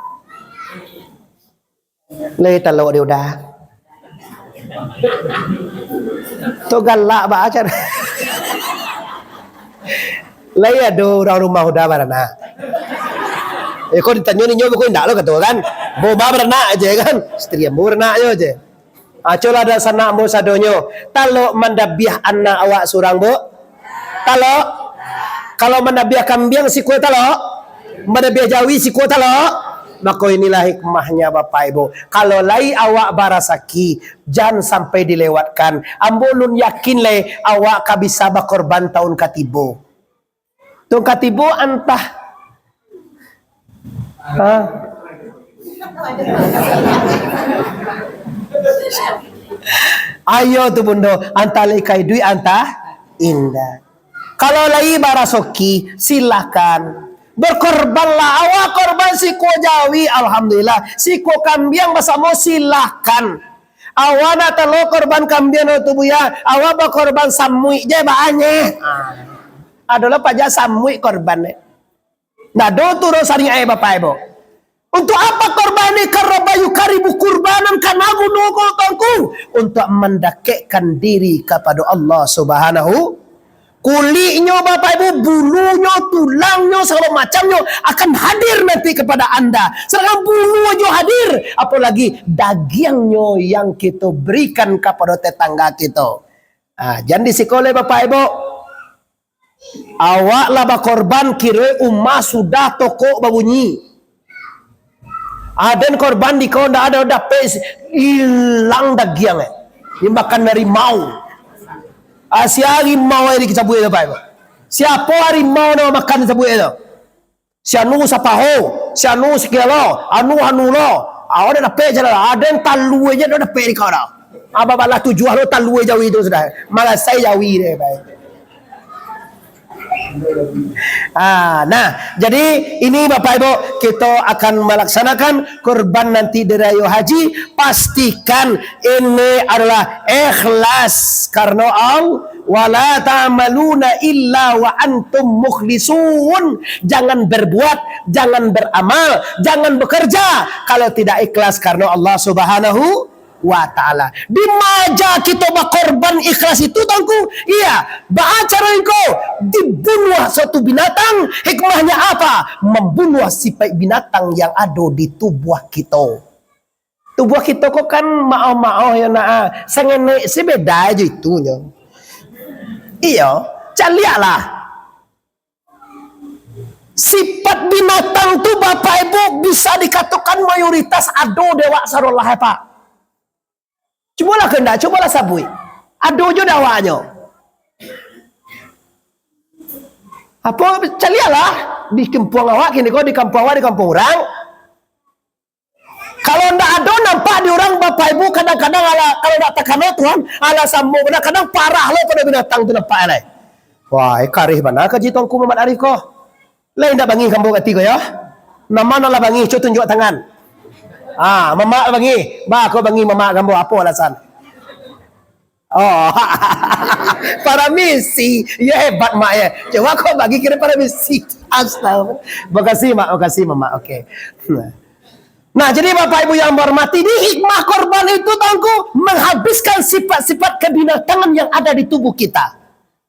Lai talok di udah. Tu galak ba acan. Lai ado urang rumah udah baranak. Eh, kok ditanyo ninyo, kok indak lo kato kan? Boba baranak aja kan? Istri ambo baranak aja. Acolah dak sanak ambo sadonyo. Talok mandabiah anak awak surang, Bu? Talok? Kalau mandabiah kambiang sikua talok? Mandabiah jawi sikua talok? Mako inilah hikmahnya, Bapak Ibu. Kalau lai awak barasaki, jan sampai dilewatkan. Ambo ulun yakin lai awak ka bisa bakorban tahun katibo. Tahun katibo antah. Ha? Ayo tu Bundo, antah lai ka iduik, antah indak. Kalau lai barasoki, silakan. Berkorbanlah, awak korban sikua jawi, alhamdulillah. Sikua kambiang basamo, silakan. Awak nak talo korban kambiang tu, Buya, awak bakorban samuik je, baanyeh. Ah. Adolah paja samuik korban, eh. Ndak ado tu doh syariat, Bapak Ibu. Untuk apa korban ni? Karena bayu karibu kurbanan kana guno ko tongku. Untuk mendekatkan diri kepada Allah Subhanahu. Kuliknyo, Bapak Ibu, bulunyo, tulangnyo, sagalo macamnyo akan hadir nanti kepada anda. Sedangkan bulu ajo hadir, apolagi dagiangnyo yang kito berikan kapado tetangga kito. Ah, jan di siko lai, Bapak Ibu. Awak lah bakorban, kiro umah sudah tokok babunyi. Aden korban di kau ndak ado dapek, ilang dagiang, eh. Dimakan harimau. Ah, sia harimau ai dicabuik tu, Bapak Ibu. Siapo harimau nan makan dicabuik tu? Si anu sapaho, si anu sakilo, anu, anu lo. Awak dak dapek je lah. Aden talua je dak dapek di kau dah. Abah balah tujuah lo talua jawi tu sudah. Malasai jawi deh, Bapak. Ah, nah, jadi ini Bapak Ibu, kita akan melaksanakan kurban nanti di Rayo Haji. Pastikan ini adalah ikhlas karena Allah. Wala ta'maluna illa wa antum mukhlisun. Jangan berbuat, jangan beramal, jangan bekerja kalau tidak ikhlas karena Allah Subhanahu wa Ta'ala. Di ma kito bakorban ikhlas itu, Tuanku? Iya, baa caro iko? Dibunuah suatu binatang, hikmahnya apa? Membunuh sifat binatang yang ado di tubuah kito. Tubuah kito ko kan maoh-maoh yo nak, ah. Sangenek se beda jo itunyo. Iyo, caliaklah. Sifat binatang tu, Bapak Ibu, bisa dikatokan mayoritas ado di awak sarolah, eh, Pak. Cubolah kandak, cubolah sabuik. Ado jo di awaknyo. Apo, caliaklah di kampuang awak kini ko, di kampuang awak, di kampuang urang. Kalau ndak ado nampak di urang, Bapak Ibu, kadang-kadang ala, kalau ndak takano Tuhan, ala samo, kadang-kadang parah lo pado binatang tu nampak lai. Wah, eh, kareh bana kaji Tuanku Muhammad Arif ko. Lai ndak bangih kambo kati ko yo? Nama nan lah bangih, cubo tunjuak tangan. Ah, mamak bangih. Ba, ko bangih mamak kambo, apo alasan? Oh, paramisi. Yo, hebat, Mak, yo. Cubo ko bagi kiro paramisi. Astaga. Makasih, Mak. Makasih, Mamak. Oke. Nah. Nah, jadi Bapak Ibu yang berhormati, di hikmah korban itu, Tuanku, menghabiskan sifat-sifat kebinatangan yang ada di tubuh kita.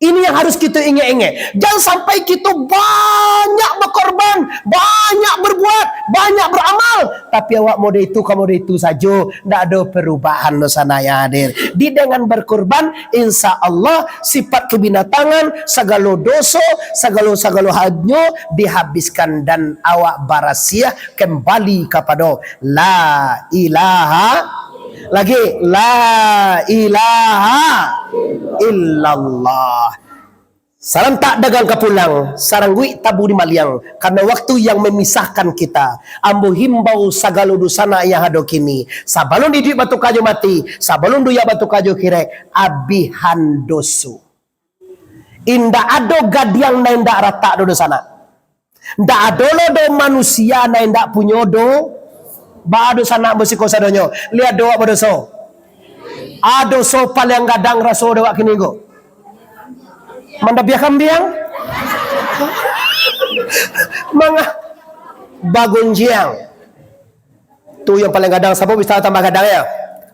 Ini yang harus kita ingat-ingat. Jangan sampai kita banyak berkorban, banyak berbuat, banyak beramal, tapi awak model itu ka model itu sajo, ndak ada perubahan, dunsanak yang hadir. Di dengan berkorban, insya Allah, sifat kebinatangan, sagalo doso, sagalo-sagalo hanyo dihabiskan dan awak barasiah kembali kapado La ilaha, lagi, La ilaha illallah. Sarantak dagang ka pulang, sarangguik tabu di maliang, karena waktu yang memisahkan kita. Ambo himbau sagalo dunsanak yang ado kini, sabalun iduik batuka jo mati, sabalun dunia batuka jo kirek, abihan doso. Indak ado gadiang nan indak ratak doh, dunsanak. Ndak ado lo doh manusia nan indak punyo do-, ba dunsanak musiko sadonyo. Liek doh awak badoso. A doso paliang gadang raso dek awak kini ko. Mandabiah kambiang. Manga-, bagunjiang. Tu yang paling gadang, sabab bisa tambah gadang ya.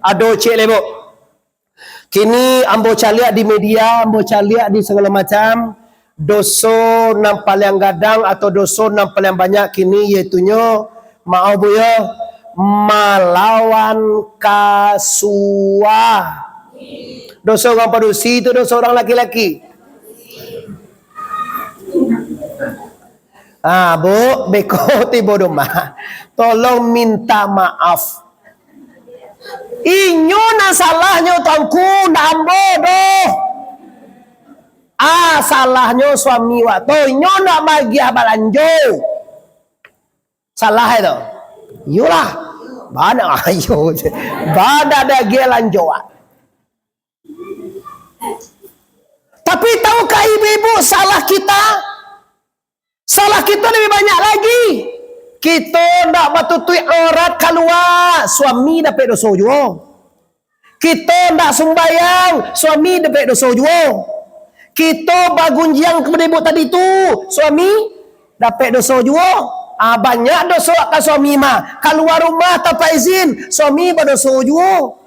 Ado ciek lai, Bu. Kini ambo caliak di media, ambo caliak di sagalo macam, doso nan paliang gadang atau doso nan paliang banyak kini, yaitunyo, maoh Bu yo, malawan kasua. Doso urang padusi tu doso urang laki-laki. Ah, Bu, beko tibo di rumah. Tolong minta maaf. Inyo nan salahnyo, Tuanku, ndak ambo doh. Ah, salahnyo suami wak tu, inyo ndak magiah balanjo. Salah itu. Iyolah. Bana ayo. Bana dagiah lanjo wak. Tapi tahukah ibu-ibu salah kita? Salah kito labiah banyak lagi. Kito ndak batutuik aurat kalua, suami dapek doso juo. Kito ndak sumbayang, suami dapek doso juo. Kito bagunjiang ka madibuk tadi tu, suami dapek doso juo. Ah, banyak doso ka suami mah. Kalua rumah tanpa izin, suami badoso juo.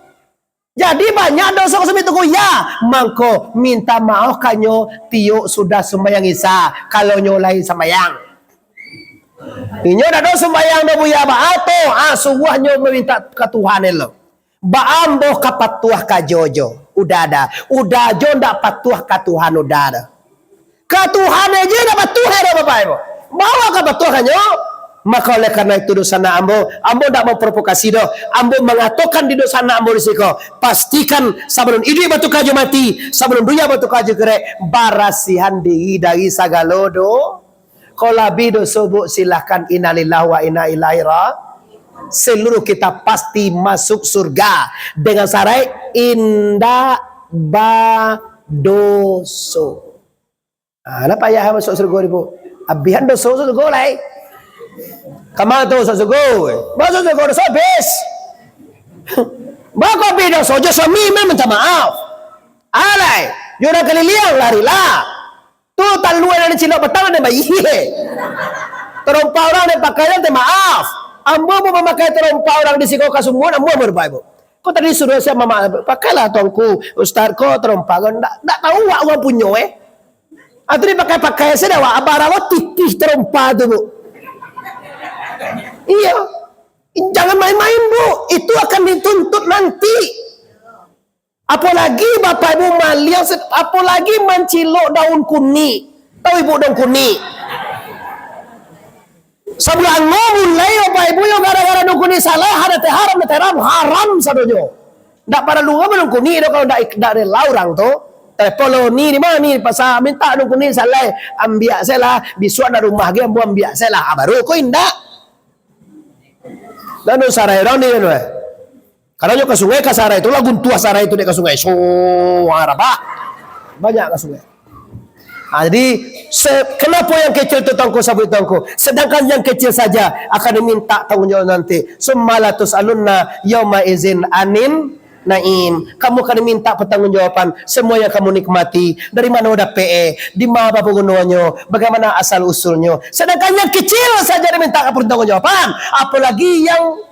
Jadi banyak doso ka sumbayang tu, ya. Mangko minta maaf kanyo tiok sudah sumbayang Isya, kalau nyo lai sumbayang. Inyo dak ado sumbayang doh, Buya, baa tu? Ah, suruah nyo maminta ka Tuhan elo. Baa ambo ka patuah ka jo jo? Udah ada. Udah jo ndak patuah ka Tuhan, udah ada. Ka Tuhan aja dak patuah ado, Bapak Ibu. Bawa ka patuah kanyo. Maka oleh karena itu, dunsanak ambo, ambo dak memprovokasi doh. Ambo mangatokan di dunsanak ambo di siko. Pastikan sabalun iduik batuka jo mati, sabalun dunia batuka jo kerek, barasihan diri dari sagalo do-, Kalau labiah doso, Bu, silahkan innalillahi wa inna ilaihi ra-, seluruh kita pasti masuk surga dengan syarat indak badoso. Ah, ndak payah masuk surga, Bu. Abihan doso surga lai. Kama tu masuk surga? Masuk surga doso habis. Bako habis doso jo suami, minta maaf. Alai, jo urang kaliliang larilah. Tu taluan nan cilok patang nan bayie. Tarompa urang nan pakai nan teh maaf. Ambo mau mamakai tarompa urang di siko ka sumua, ambo mau rupai, Bu. Ko tadi suruah sia mamak, pakailah tuanku, ustaz ko tarompa ko, ndak, ndak tahu awak urang punyo, eh. Atau dipakai-pakai saja awak, abarawa titih tarompa tu, Bu. Iya. Jangan main-main, Bu. Itu akan dituntut nanti. Apolagi Bapak Ibu maliang, se-, apolagi mancilok daun kunik. Tahu Ibu daun kunik? Sabulan angin mulai Bapak Ibu yo gara-gara daun kunik salah, ada teh haram, ada teh haram, haram sadonyo. Ndak paralu ka daun kunik doh kalau ndak, ndak rela urang tu. Telepon lo ni di ma ni, pasal minta daun kunik salah, ambiak se lah, bisuak nak rumah ge ambo ambiak se lah. Ah, baru ko indak. Lalu sarai urang ni kan, weh. Kalau nyo ka sungai, ka sarai tu lah, guntuah sarai tu dek ka sungai. So, ah, rabak. Banyak ka sungai. Ah, jadi, se-, kenapa yang kecil tu Tuanku sabuik Tuanku? Sedangkan yang kecil saja akan diminta tanggung jawab nanti. Summa latus'alunna yauma izin anin naim. Kamu akan diminta pertanggungjawaban semua yang kamu nikmati. Dari mana dapek, eh? Di mana pagunonyo? Bagaimana asal usulnyo? Sedangkan yang kecil saja diminta pertanggungjawaban, apalagi yang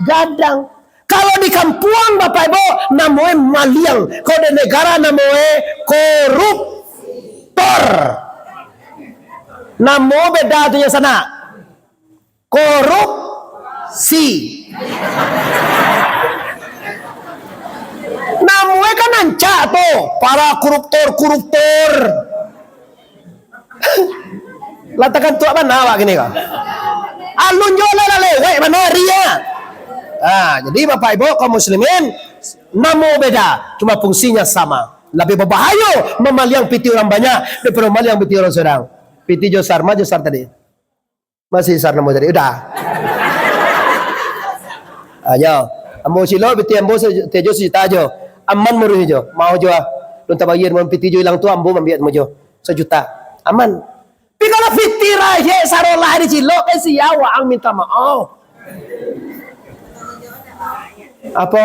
gadang. Kalau di kampuang, Bapak Ibu, namonyo maliang. Kalau di negara, namonyo koruptor. Namo beda tu nyo sanak. Korupsi. Namonyo kan rancak tu. Para koruptor-koruptor. Lah takantuak bana awak kini ko. Alun jo lah, lah lewek bana ari, ah. Ah, jadi Bapak Ibu kaum muslimin, namo beda, cuma fungsinya sama. Labiah babahayo mamaliang pitih urang banyak daripado mamaliang pitih urang surang. Pitih jo sar, ma jo sar tadi? Masih sar namo tadi? Udah. Ayo, ambo silo pitih ambo se-, tejo sajuta jo. Aman muruih jo. Mau jo ah. Lun tabayia mun pitih jo ilang tu ambo mambiak mu jo. Sajuta. Aman. Tapi kalau pitih rayek sarolah dicilok, eh, sia waang minta maaf. Apo?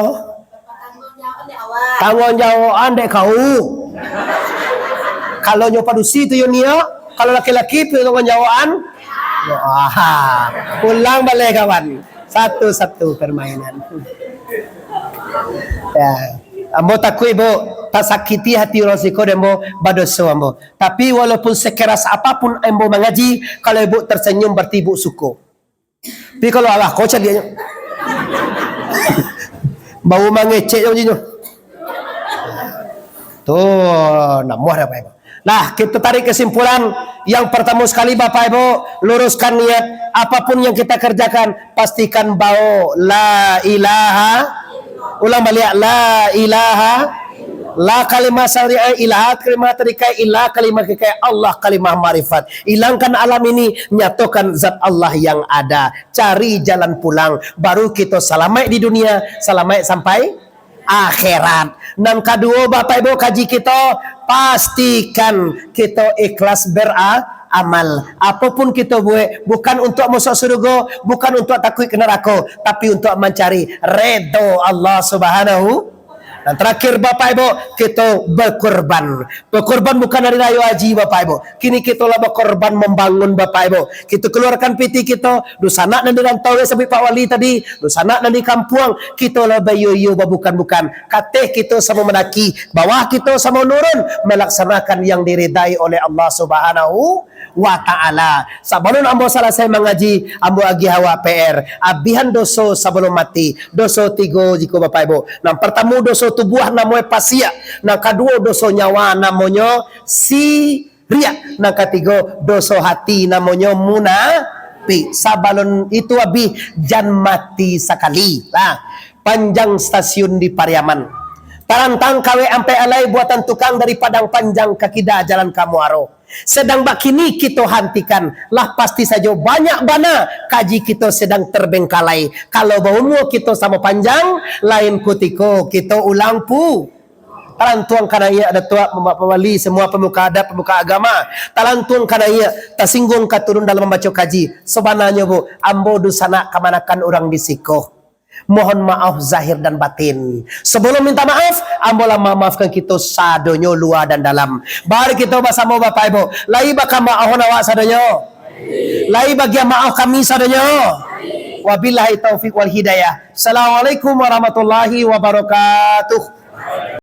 Tangguang jawab dek kau. Kalau nyo padusi tu yo nio, kalau laki-laki tu tangguang jawab. Wah, pulang baleh kawan. Satu-satu permainan. Ya. Ambo takuik, Bu, tasakiti hati urang siko dek ambo, badoso ambo. Tapi walaupun sekeras apapun ambo mangaji, kalau Ibu tersenyum berarti Ibu suko. Tapi kalau alah ko caliaknyo. Bau mangecek jo jinyo. Tu, namuah dah, Bapak Ibu. Nah, kita tarik kesimpulan. Yang pertama sekali, Bapak Ibu, luruskan niat. Apapun yang kita kerjakan, pastikan bawa la ilaha. Ulang baliak, la ilaha. La kalimah syariah, ilaha kalimah tarikai, ilah kalimah kikai, Allah kalimah makrifat. Ilangkan alam ini, nyatokan zat Allah yang ada. Cari jalan pulang, baru kito salamaik di dunia, salamaik sampai akhirat. Nan kaduo, Bapak Ibu kaji kito, pastikan kito ikhlas beramal. Apapun kito buek, bukan untuak masuak surugo, bukan untuak takuik ka narako, tapi untuak mancari redo Allah Subhanahu. Nan tarakhir, Bapak Ibu, kito bakorban. Bakorban bukan hari rayo haji, Bapak Ibu. Kini kito lah bakorban mambangun, Bapak Ibu. Kito kaluarkan piti kito, dunsanak nan di rantau, yo sabuik Pak Wali tadi, dunsanak nan di kampuang, kito lah baiyo-iyo babukan-bukan. Kateh kito samo mandaki, bawah kito samo nurun, malaksanakan yang diridai oleh Allah Subhanahu wa Ta'ala. Sabalun ambo salasai mangaji, ambo agiah awak P R. Abihan doso sabalun mati. Doso tigo jiko, Bapak Ibu. Nan partamo doso tubuah namonyo pasiak. Nan kaduo doso nyawa namonyo siriak. Nan katigo doso hati namonyo munafik. Sabalun itu abih, jan mati sakali. Lah, panjang stasiun di Pariaman. Tarantang kawek ampek alai buatan tukang dari Padang Panjang ka kida jalan ka Muaro. Sadang bakini kito hantikan, lah pasti sajo banyak bana kaji kito sadang terbengkalai. Kalau baumua kito samo panjang, lain kutiko kito ulang pu. Talantuang ka naiak, Datuak, Bapak Wali, semua pemuka adat, pemuka agama. Talantuang ka naiak, tasingguang ka turun dalam mambaco kaji. Sabananyo, Bu, ambo dunsanak kamanakan urang di siko. Mohon maaf zahir dan batin. Sebelum minta maaf, ambo lah mamaafkan kito sadonyo lua dan dalam. Mari kito basamo, Bapak Ibu. Lai bakamaafan awak sadonyo? Lai bagiah maaf kami sadonyo? Wabillahi taufik wal hidayah. Assalamualaikum warahmatullahi wabarakatuh.